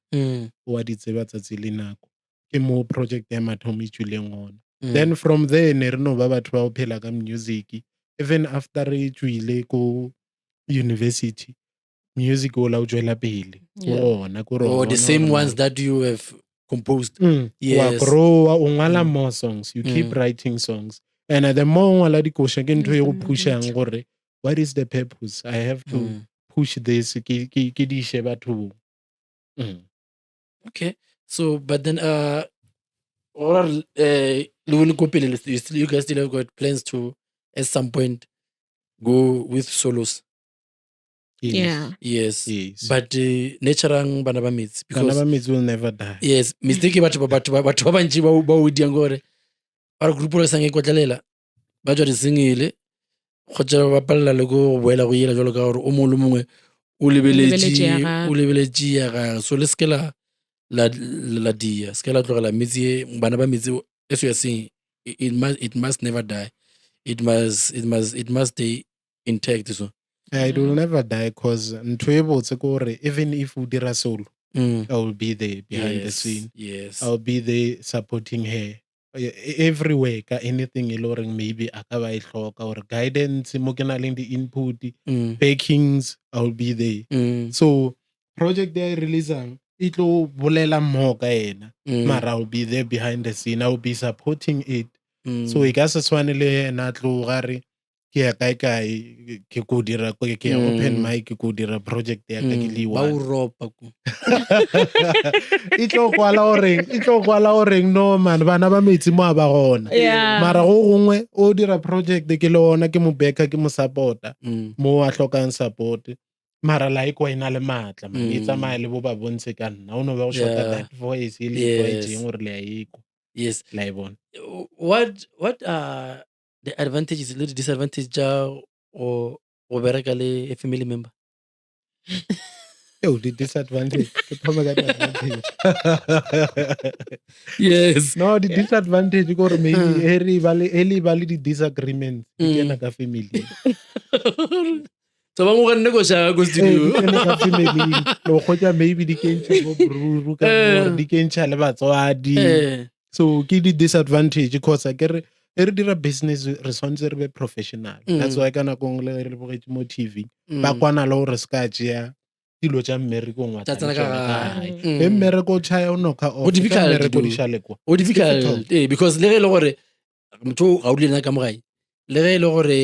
o a di tseba tsatsi le nako ke mo project ya mathomo e tšwileng gona then from there ne re no ba batho ba go phela ka music even after re tšwile ko university music ola o tšwela pele o gona ko re Oh, the bona same gore ones that you have composed. Wa Yes. growa o ngwala more songs you keep writing songs and the more o ngwala dikoša ke ntho e go pushang gore what is the purpose i have to push this ke ke ke di ishe bathong. Okay. So, but then, or le wele ko pele, you guys still have got plans to, at some point, go with solos. Yes. Yeah. Yes. Yes. But naturang bana ba metsi Bana because ba metsi will never die. yes, mistake batho ba batho ba batho ba bantši ba ba o diang gore ba re group le sang e kotlelela ba tswa di-single kgotsa ba palela le ko go boela go yela jalo ka gore o mongwe le mongwe o Lebeletše lebeletše ya gagwe. o lebeletše ya gagwe so le seke la la la dia se ke la tlogela metse e bana ba metse as you are saying it must never die it must it must it must stay intact so Yeah, it will never die cause ntho e botse ke gore even if o dira solo I will be there behind the yes, scene yes I'll be there supporting her everywhere ka anything e le goreng maybe a ka ba e hloka or guidance mo ke na leng di-input backings I will be there so project ya e releasang e tlo bolela more ka yena mara I will be there behind the scene I will be supporting it so e ka se tshwane le yena a tloga re ke ya kae kae ke ko dira ke ya open mic ke ko dira project ya ka ke le Ba o one ropa ko. E tlo kwala goreng e tlo kwala goreng no man bana ba metsi mo a ba gona Yeah. mara go gongwe o dira project ke le ona ke mo backa ke mo supporta mo a hlokang support mara la ikwa e na le maatla man e tsamaya le bo ba bontshe ka nna o no ba go shota that voice e le itlwaetseng gore le a ekwa Yes. la e bona. What are the advantages le di-disadvantage tša go go bereka le a family member? Yo, the disadvantage. Ke thome ka di-advantage. Yes. No, the disadvantage ke gore maybe he re ba le he le ba le di-disagreements di kena ka family. So ba mo ganne ko shaka ko Ee, di studio. kene ka family. Lo kgotsa maybe di kentšha bo bruru ka more, di kentšha le batswadi. So ke di-disadvantage cause akere e re dira business re tshwanetse re be professional. That's why ka nako nngwe le ge re bogetše mo TV ba kwana le gore se ka tšea dilo tša mmerekong wa Tša tla tsena le ka tšona ka gae. gae. Ge mmereko o tšhaya o knocka off, Go tša difficult mmereko di dude. šale kwa. Go difficult, Difficult. eh, because le ge e le gore motho ga o dule le nna ka mo gae le ge e le gore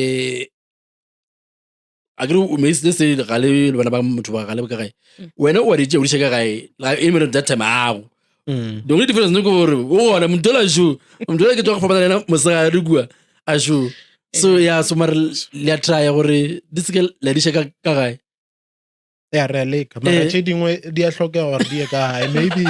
a kere o me se se ga le bana ba motho ba ga le ka gae wena o wa di tšea o di ka gae la e mele that time ago the only difference ke gore o gona motho la sho motho la ke tloga go fapana le yena mosegare kua a sho. So ya so mare le a try gore di seke la di ka ka gae. Ya re a leka mara Eh. tše dingwe di a hlokega gore di ye ka gae maybe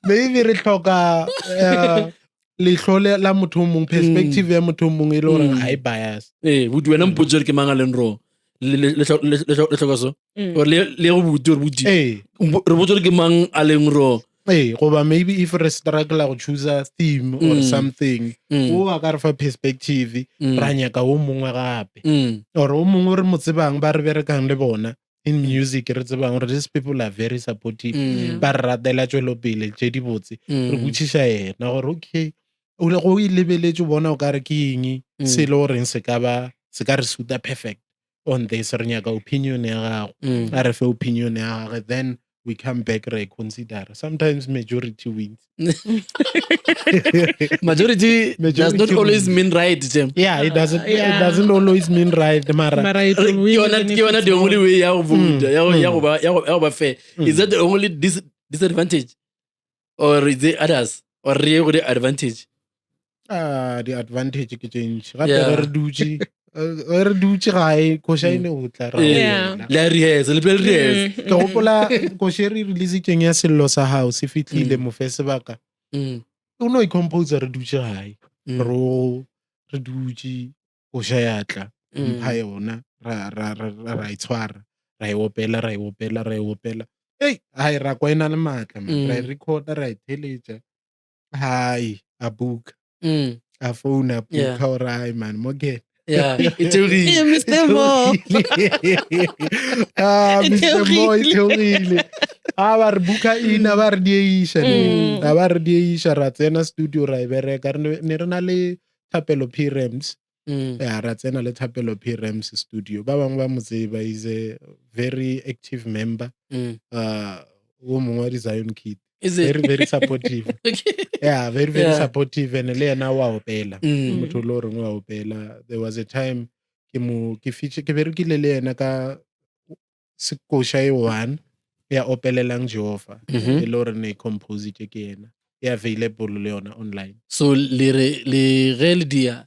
maybe re hloka eh, leihlo le la motho o mongwe perspective ya motho o mongwe e le gore Mm. ga e bias Ee, buti wena mpotse gore ke mang a leng wrong. Le le le le le le hloka so. Or le le go buti gore buti. ee Re botse gore ke mang a leng wrong. ee goba maybe if re struggle go choose a theme or Mm. something Mm. o a ka re fa perspective Mm. ra nyaka o mongwe gape Mm. or o mongwe re mo tsebang ba re berekang le bona in music re tsebang gore these people are very supportive Mm. ba re ratela tšwelopele tše di botse re Mm. botšiša yena gore okay o le go e lebeletše o bona o ka re ke eng Mm. se e le goreng se ka ba se ka re suita perfect on this re nyaka opinion ya gago Mm. a re fe opinion ya gage then we come back re e consider sometimes majority wins Majority does not Majority always wins. mean right, Jim. yeah it doesn't it Yeah. doesn't always mean right mara Mara it Re- will ke win yona even ke if yona it's the only wrong. way ya go vote ya go ya go ba ya go ya go ba fair is that the only disadvantage or is there others or re ye go the advantage ah di advantage ke tše ntši gape Yeah. ge re dutše eh, ge re dutše gae koša e ne go tla ra Eh, Yeah. opela. le a rehearse le phela le rehearse Mm, ke gopola koša e re releasitseng ya sello sa gago se fitlhile Mm. mofe sebaka Mm, o no icomposer re dutše gae mm, ro re dutše koša ya tla mm. mpha yona ra ra ra ra ra itshwara ra e opela ra e opela ra e opela ei hai ra kwa e na le maatla man. Mm. ra e recorda ra e theletša hai a book Mm, a phone a Yeah. book gore hai man mo ke yeah e theogile Yeah, Mr. Mo. ah E Mr. Mo e theogile. theogile a ba re buka ina ba re dieiša ne. Mm. a ba re dieiša ra tsena studio ra e bereka re ne re na le thapelo p rams Mm, ya ra tsena le thapelo p rams studio ba bangwe ba mo tseba is a very active member mm. o mongwe wa di-zion kid Is it? very very supportive Okay. yeah very very Yeah. supportive and le yena wa opela Mm, motho le goreng wa opela there was a time ke mo ke feature ke berekile le yena ka sekoša e one ya opelelang Jehova mhm. e le gore ne e compositše ke yena e available le yona online so le re le ge le dia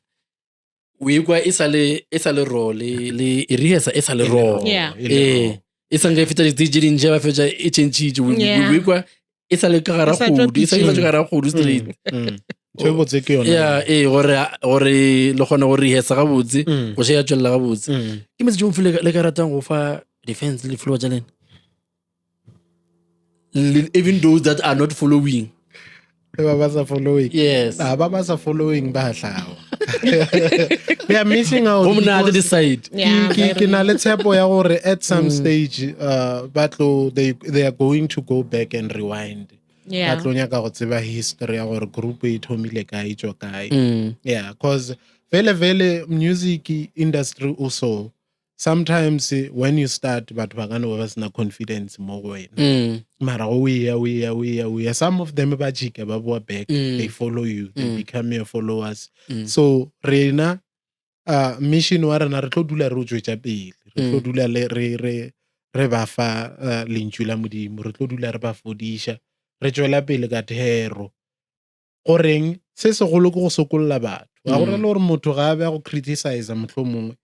o ikwa e sa le e sa le raw le le e rehearse e sa le raw Yeah. E le ee raw. e sa nka e feta di-stage tse dintši ba fetša e changile Yeah. o ikwa e sa le ka gara E sa tšwa kgodu e sa e sa tšwa ka gara kgodu straight Mm, mm. Ntho e botse ke yona ya ee gore gore le kgone go rehearse gabotse Mm, go ya tswelela gabotse mm. ke message ofe le le ka ratang go fa di-fans le di-follower tša lena Le- even those that are not following Le ba ba sa following yes Ah, ba ba sa following ba hlawa they are missing out go monate because this side Yeah, ke ke na le tshepo ya gore at some Mm. stage ba tlo they they are going to go back and rewind ba Yeah. tlo nyaka go tseba history ya gore group e thomile kae e tswa kae Mm, yeah cause vele vele music industry also sometimes when you start batho ba ka no ba ba sena confidence mo go wena mm, mara go ya o ya o ya o ya some of them ba jika ba boa back Mm. they follow you they Mm. become your followers mm. so rena mission wa rena re tlo dula re o tswetša pele re tlo Mm. dula le re re re ba fa lentšu la modimo re tlo dula re ba fodiša re tswela pele ka thero goreng se segolo ke go sokolla batho ga go Mm. rele gore motho ga a be a go criticize mohlomongwe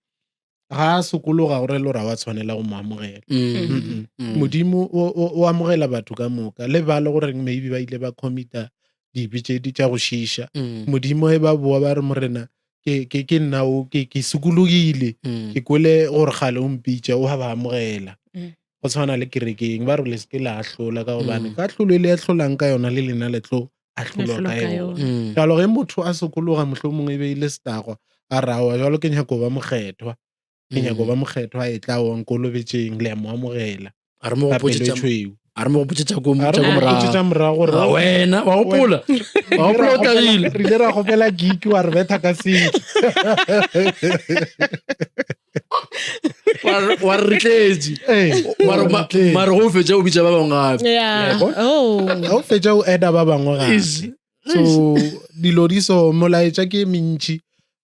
ga a sokologa go rele gore ga wa tshwanela go mo amogela Mm, Mm-mm. mm. modimo o amogela batho ka moka le ba le goreng maybe ba ile ba commita dibe tše di tša go šiša Mm, modimo e ba boa ba re morena ke nna o ke sokologile mm. ke kwele gore kgale o mpitša o a ba amogela Mm. go tshwana le kerekeng ba re le seke la ahlola ka gobane Mm. ka tlholo e le ahlolang ka yona le lena le tlo ahlolwa Ahlolwa ka ka yona yona. Mm. jalo ge motho a sokologa mohlomongwe e be e le setagwa a rawa jalo ke nyako ba mokgethwa ke nyako ba mokgethwa e tla wa nkolobetšeng le a mo amogela A re mo ka gopotše pelo e tša- tšhweu a re mo gopotše tša ko A re tša ko mo gopotše tša morago morago gore Ah, wena wa gopola wa gopola o tlagile re ile ra gopela giki wa re betha ka setso Wa re- wa re re tletše Ee, Mare re mare go fetša o bitša ba bangwe gape Yeah. Yeah. Oh. ga o fetša o eda ba bangwe gape Eish. so dilo di so molaetša ke e mentši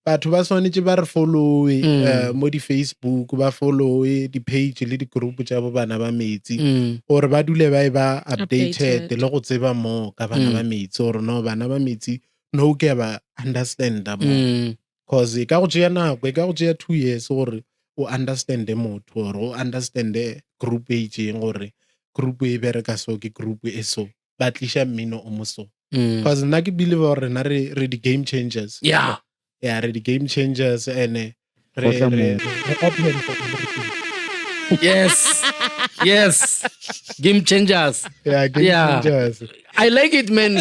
batho ba swanetše ba re followe Mm. mo di-facebook ba followe di-page le di-group tša bo bana ba metsi Mm, gore ba dule ba e ba updated Updated. le go tseba mo ka bana Mm. ba metsi gore no bana ba metsi no ke a ba understanda mo mm. Cause e ka go tšea nako, e ka go tšea 2 years gore o understande motho or o understande group e itseng gore group e bereka so ke group e so ba tliša mmino o mo so. Cause nna ke believe gore rena re re di game changers. Yeah. Yeah, re di game changers and re Go tla re moo. re open for everything. Yes. Yes. Game changers. Yeah, game Yeah. changers. I like it, man.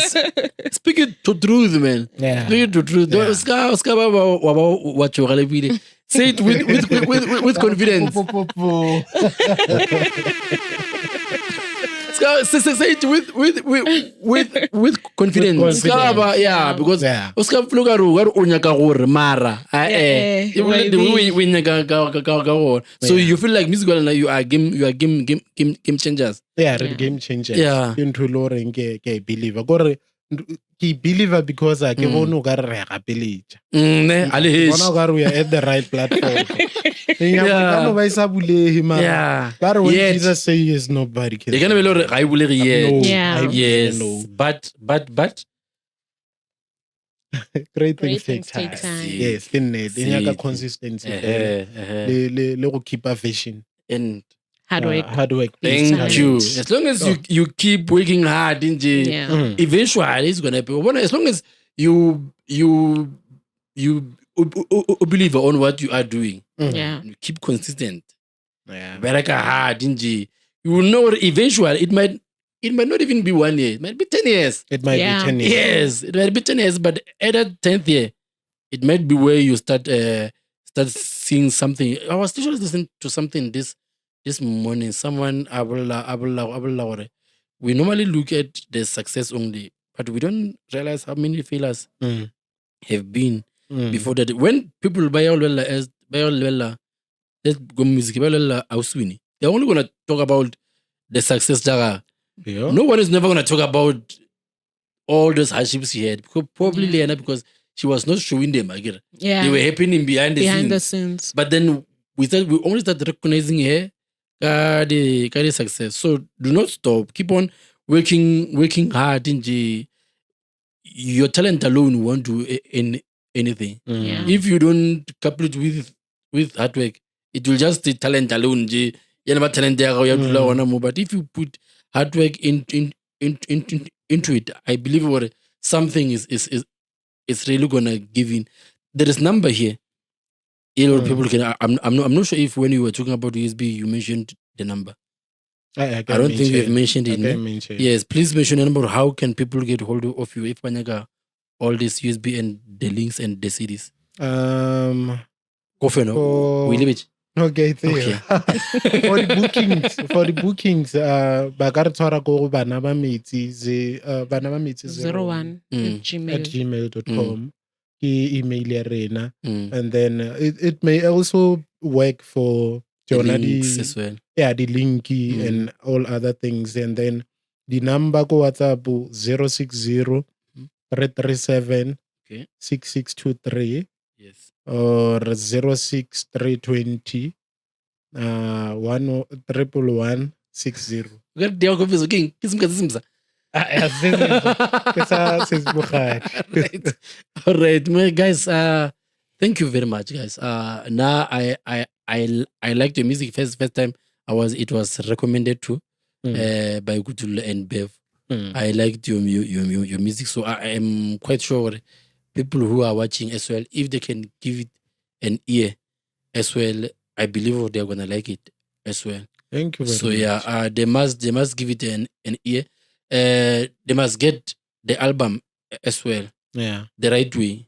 Speak it to truth, man. Yeah. Speak it to truth. Yeah. O ska o ska ba ba wa ba wa tšhoga le pele. Say it with confidence. Po, po, po, po. Ska say it with confidence. With Ska ba yeah, because Yeah. o ska feel ka re o ka re o nyaka gore mara eh Yeah, e bolele the way wa we nyaka ka gona. So Yeah. you feel like music wala you are game changers. Yeah, re di Yeah. game changers. Yeah. Ke ntho e le goreng ke e believer. Kore ke e believer because a ke bone o ka re re a gapeletša. Ne, a le Bona o heše. ka re we are at the right platform. Yeah. Ka no ba e sa bulege mara. Yeah. Ba re when Yet. Jesus say yes, nobody can. E ka no be le gore ga e bulege yet. No, Yeah. ga e bulege, Yes. no. But Great Great things take things take time. time. Yes, ke nnete. E nyaka See. consistency fela. eh, Le go keep a vision. and Hard work. Hard work. thank Talent. you. As long as you keep working hard, nje, Yeah. Eventually it's gonna be. Bona, as long as you believe on what you are doing, Yeah. you keep consistent. Yeah. Bereka hard, nje. You will know eventually it might not even be 1 year, it might be 10 years. It might be Yeah. 10 years. Yes, it might be 10 years, but at that 10th year, it might be where you start seeing something. I was literally listening to something this morning. Someone abolela gore we normally look at the success only, but we don't realize how many failures have been before that. When people buy all as buy all let's go music, buy all auswini, they're only gonna talk about the success. Jaga. Yeah. No one is never gonna talk about all those hardships she had. Because probably Yeah. Lena, because she was not showing them. I get it. Yeah. They were happening behind the Behind the scenes. scenes. But then we only start recognizing her ka the success. So do not stop. Keep on working hard. Nje. Your talent alone won't do anything. Yeah. If you don't couple it with hard work, it will just be talent alone. Nje. Yena ba talent ya gago ya dula gona mo. But if you put hard work into it, I believe what something is really gonna give in. There is number here. You know, people can. I'm not sure if when you were talking about USB, you mentioned the number. I I don't think you've mentioned I it. can ne? mention. Yes, please mention the number. How can people get hold of you if banyaka all this USB and the links and the CDs? Go for now. We leave it. Okay, thank Okay. you. For the bookings, ba ka re tshwara ko go bana ba metsi ze, bana ba metsi 01 at gmail. at gmail.com. Ke email ya rena. And then it may also work for The tsona di links as well. Yeah, the linki and all other things. And then the number ko WhatsApp 060 337 Okay. 6623 Yes. or 06320, one o, triple one six zero. O ka re dia go fetsa, keng? Ke semka se semsa? Ah, eh, se se, ke sa se se bogadi. Right. All right, my guys, thank you very much, guys. Now I liked your music. First time it was recommended to by Kutul and Bev. I liked your music, so I am quite sure people who are watching as well, if they can give it an ear as well, I believe they're gonna like it as well. Thank you very So much. yeah, they must give it an ear. They must get the album as well. Yeah. The right way.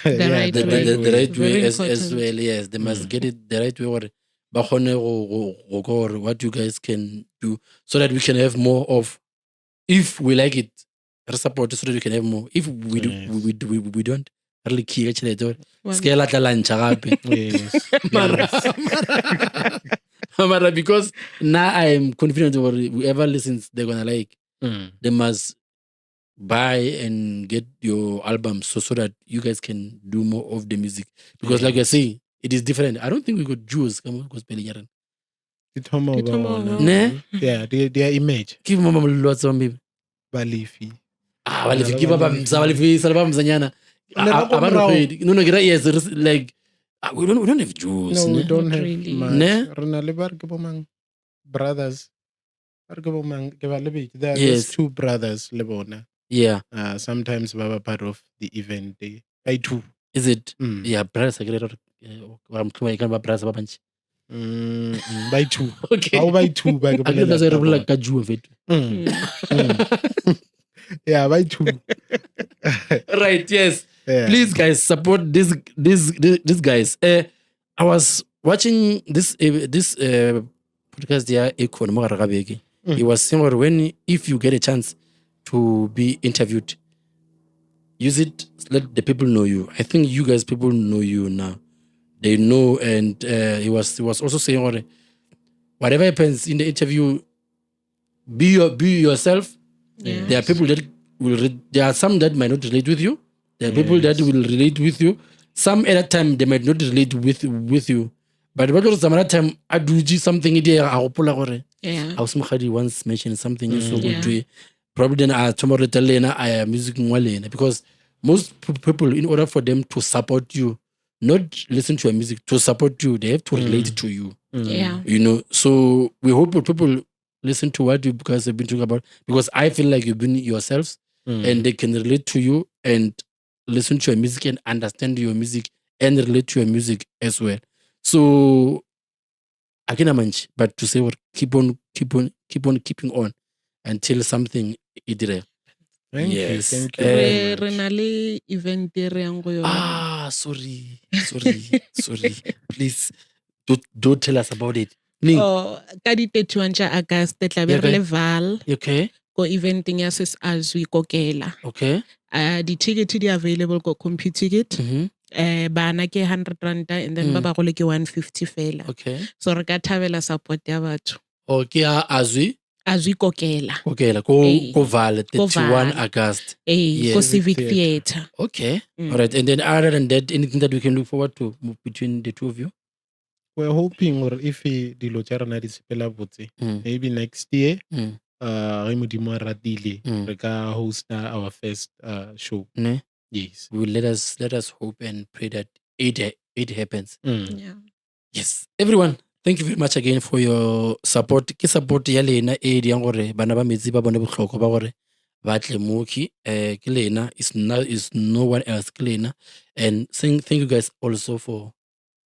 The Yeah, right The way. right way Very as important. well. Yes, they must get it the right way. Or ba kgone go go gore what you guys can do so that we can have more of. If we like it, re support so that we can have more. If we do, Yes. we don't, re le khie ka tšhelete gore One. se ke la tla la ntšha gape. Yes. Mara, because now I am confident gore whoever listens, they're gonna like. They must buy and get your album so that you guys can do more of the music. Because like you're saying, it is different. I don't think we could choose. Come on, gospel nyareng. Di thoma ho Di ba thoma ho gona. ba Ne? Yeah, their image. Ke mama mollo wa tsebang, baby. Balefi. Balefi, ke ba ba msa, Balefi, sale ba msanyana. A ba re kgwedi. No, no, ke ra yes, like we don't have duos. No, we ne? don't Not have really. much. Ne? Re na le ba re ke bomang brothers. Ba re ke bomang ke ba lebetse. There are Yes. these two brothers le bona. Sometimes ba ba part of the event. By two. Is it? Mm. Yeah, brothers a ke re gore mohlomong e ka ba brothers ba bantši. By two. Okay. Ga o by two ba ke A ke re bolela re ka bolela bona. ka duo fetho. Yeah, by two. Right, yes. Yeah. Please guys support this guys. I was watching this podcast ya Akon mo gare ga beke. He was saying gore when if you get a chance to be interviewed, use it, let the people know you. I think you guys, people know you now. They know. And he was also saying gore whatever happens in the interview, be yourself. There are people that will there are some that might not relate with you. There are people that will relate with you. Some at that time they might not relate with you. But what was some other time a dutše something e a gopola gore ausi Mokgadi once mentioned something so good to probably then a thoma go le yena a ya music wa le yena, because most people, in order for them to support you, not listen to your music, to support you, they have to relate to you. So we hope people listen to what you guys have been talking about, because I feel like you've been yourselves and they can relate to you and listen to your music and understand your music and relate to your music as well. So again, mantši, but to say what, keep on, keep on, keep on keeping on until something e dire. Thank Yes. you. Thank you. Re very re much. na le event e re yang go yona. Ah, sorry, sorry, sorry. Please do tell us about it. Ning. Oh, ka di 31 tša August tla be Yeah, re okay. le Val Okay. ko eventeng ya Sis Azwi Kokela. Di-ticket di available ko Computicket. Bana ke 100 ranta and then ba bagolo ke 150 fela. So re ka thabela support ya batho. Okay, Azwi Azwi Kokela. Okay, la ko Eh. ko Val Ko 31 Val. August. Eh, ko Civic Theatre. Theatre. Okay. All right. And then other than that, anything that we can look forward to between the two of you? We're hoping or if dilo tša rena di sepela botse, maybe next year, ge Modimo a ratile, re ka hosta our first show. Ne? Yes. We will let us hope and pray that it happens. Yes. Everyone, thank you very much again for your support. Ke support ya lena e dirang gore bana ba metsi ba bone bohlokwa ba gore ba tle moki. Ke lena, it's not, it's no one else, ke lena. And saying thank you guys also for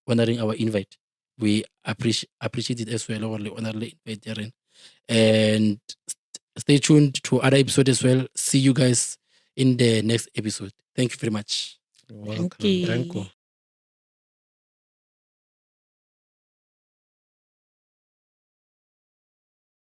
honoring our invite. We appreciate it as well gore le honor le invite ya rena. And stay tuned to other episode as well. See you guys in the next episode. Thank you very much. You're welcome. You. Thank you.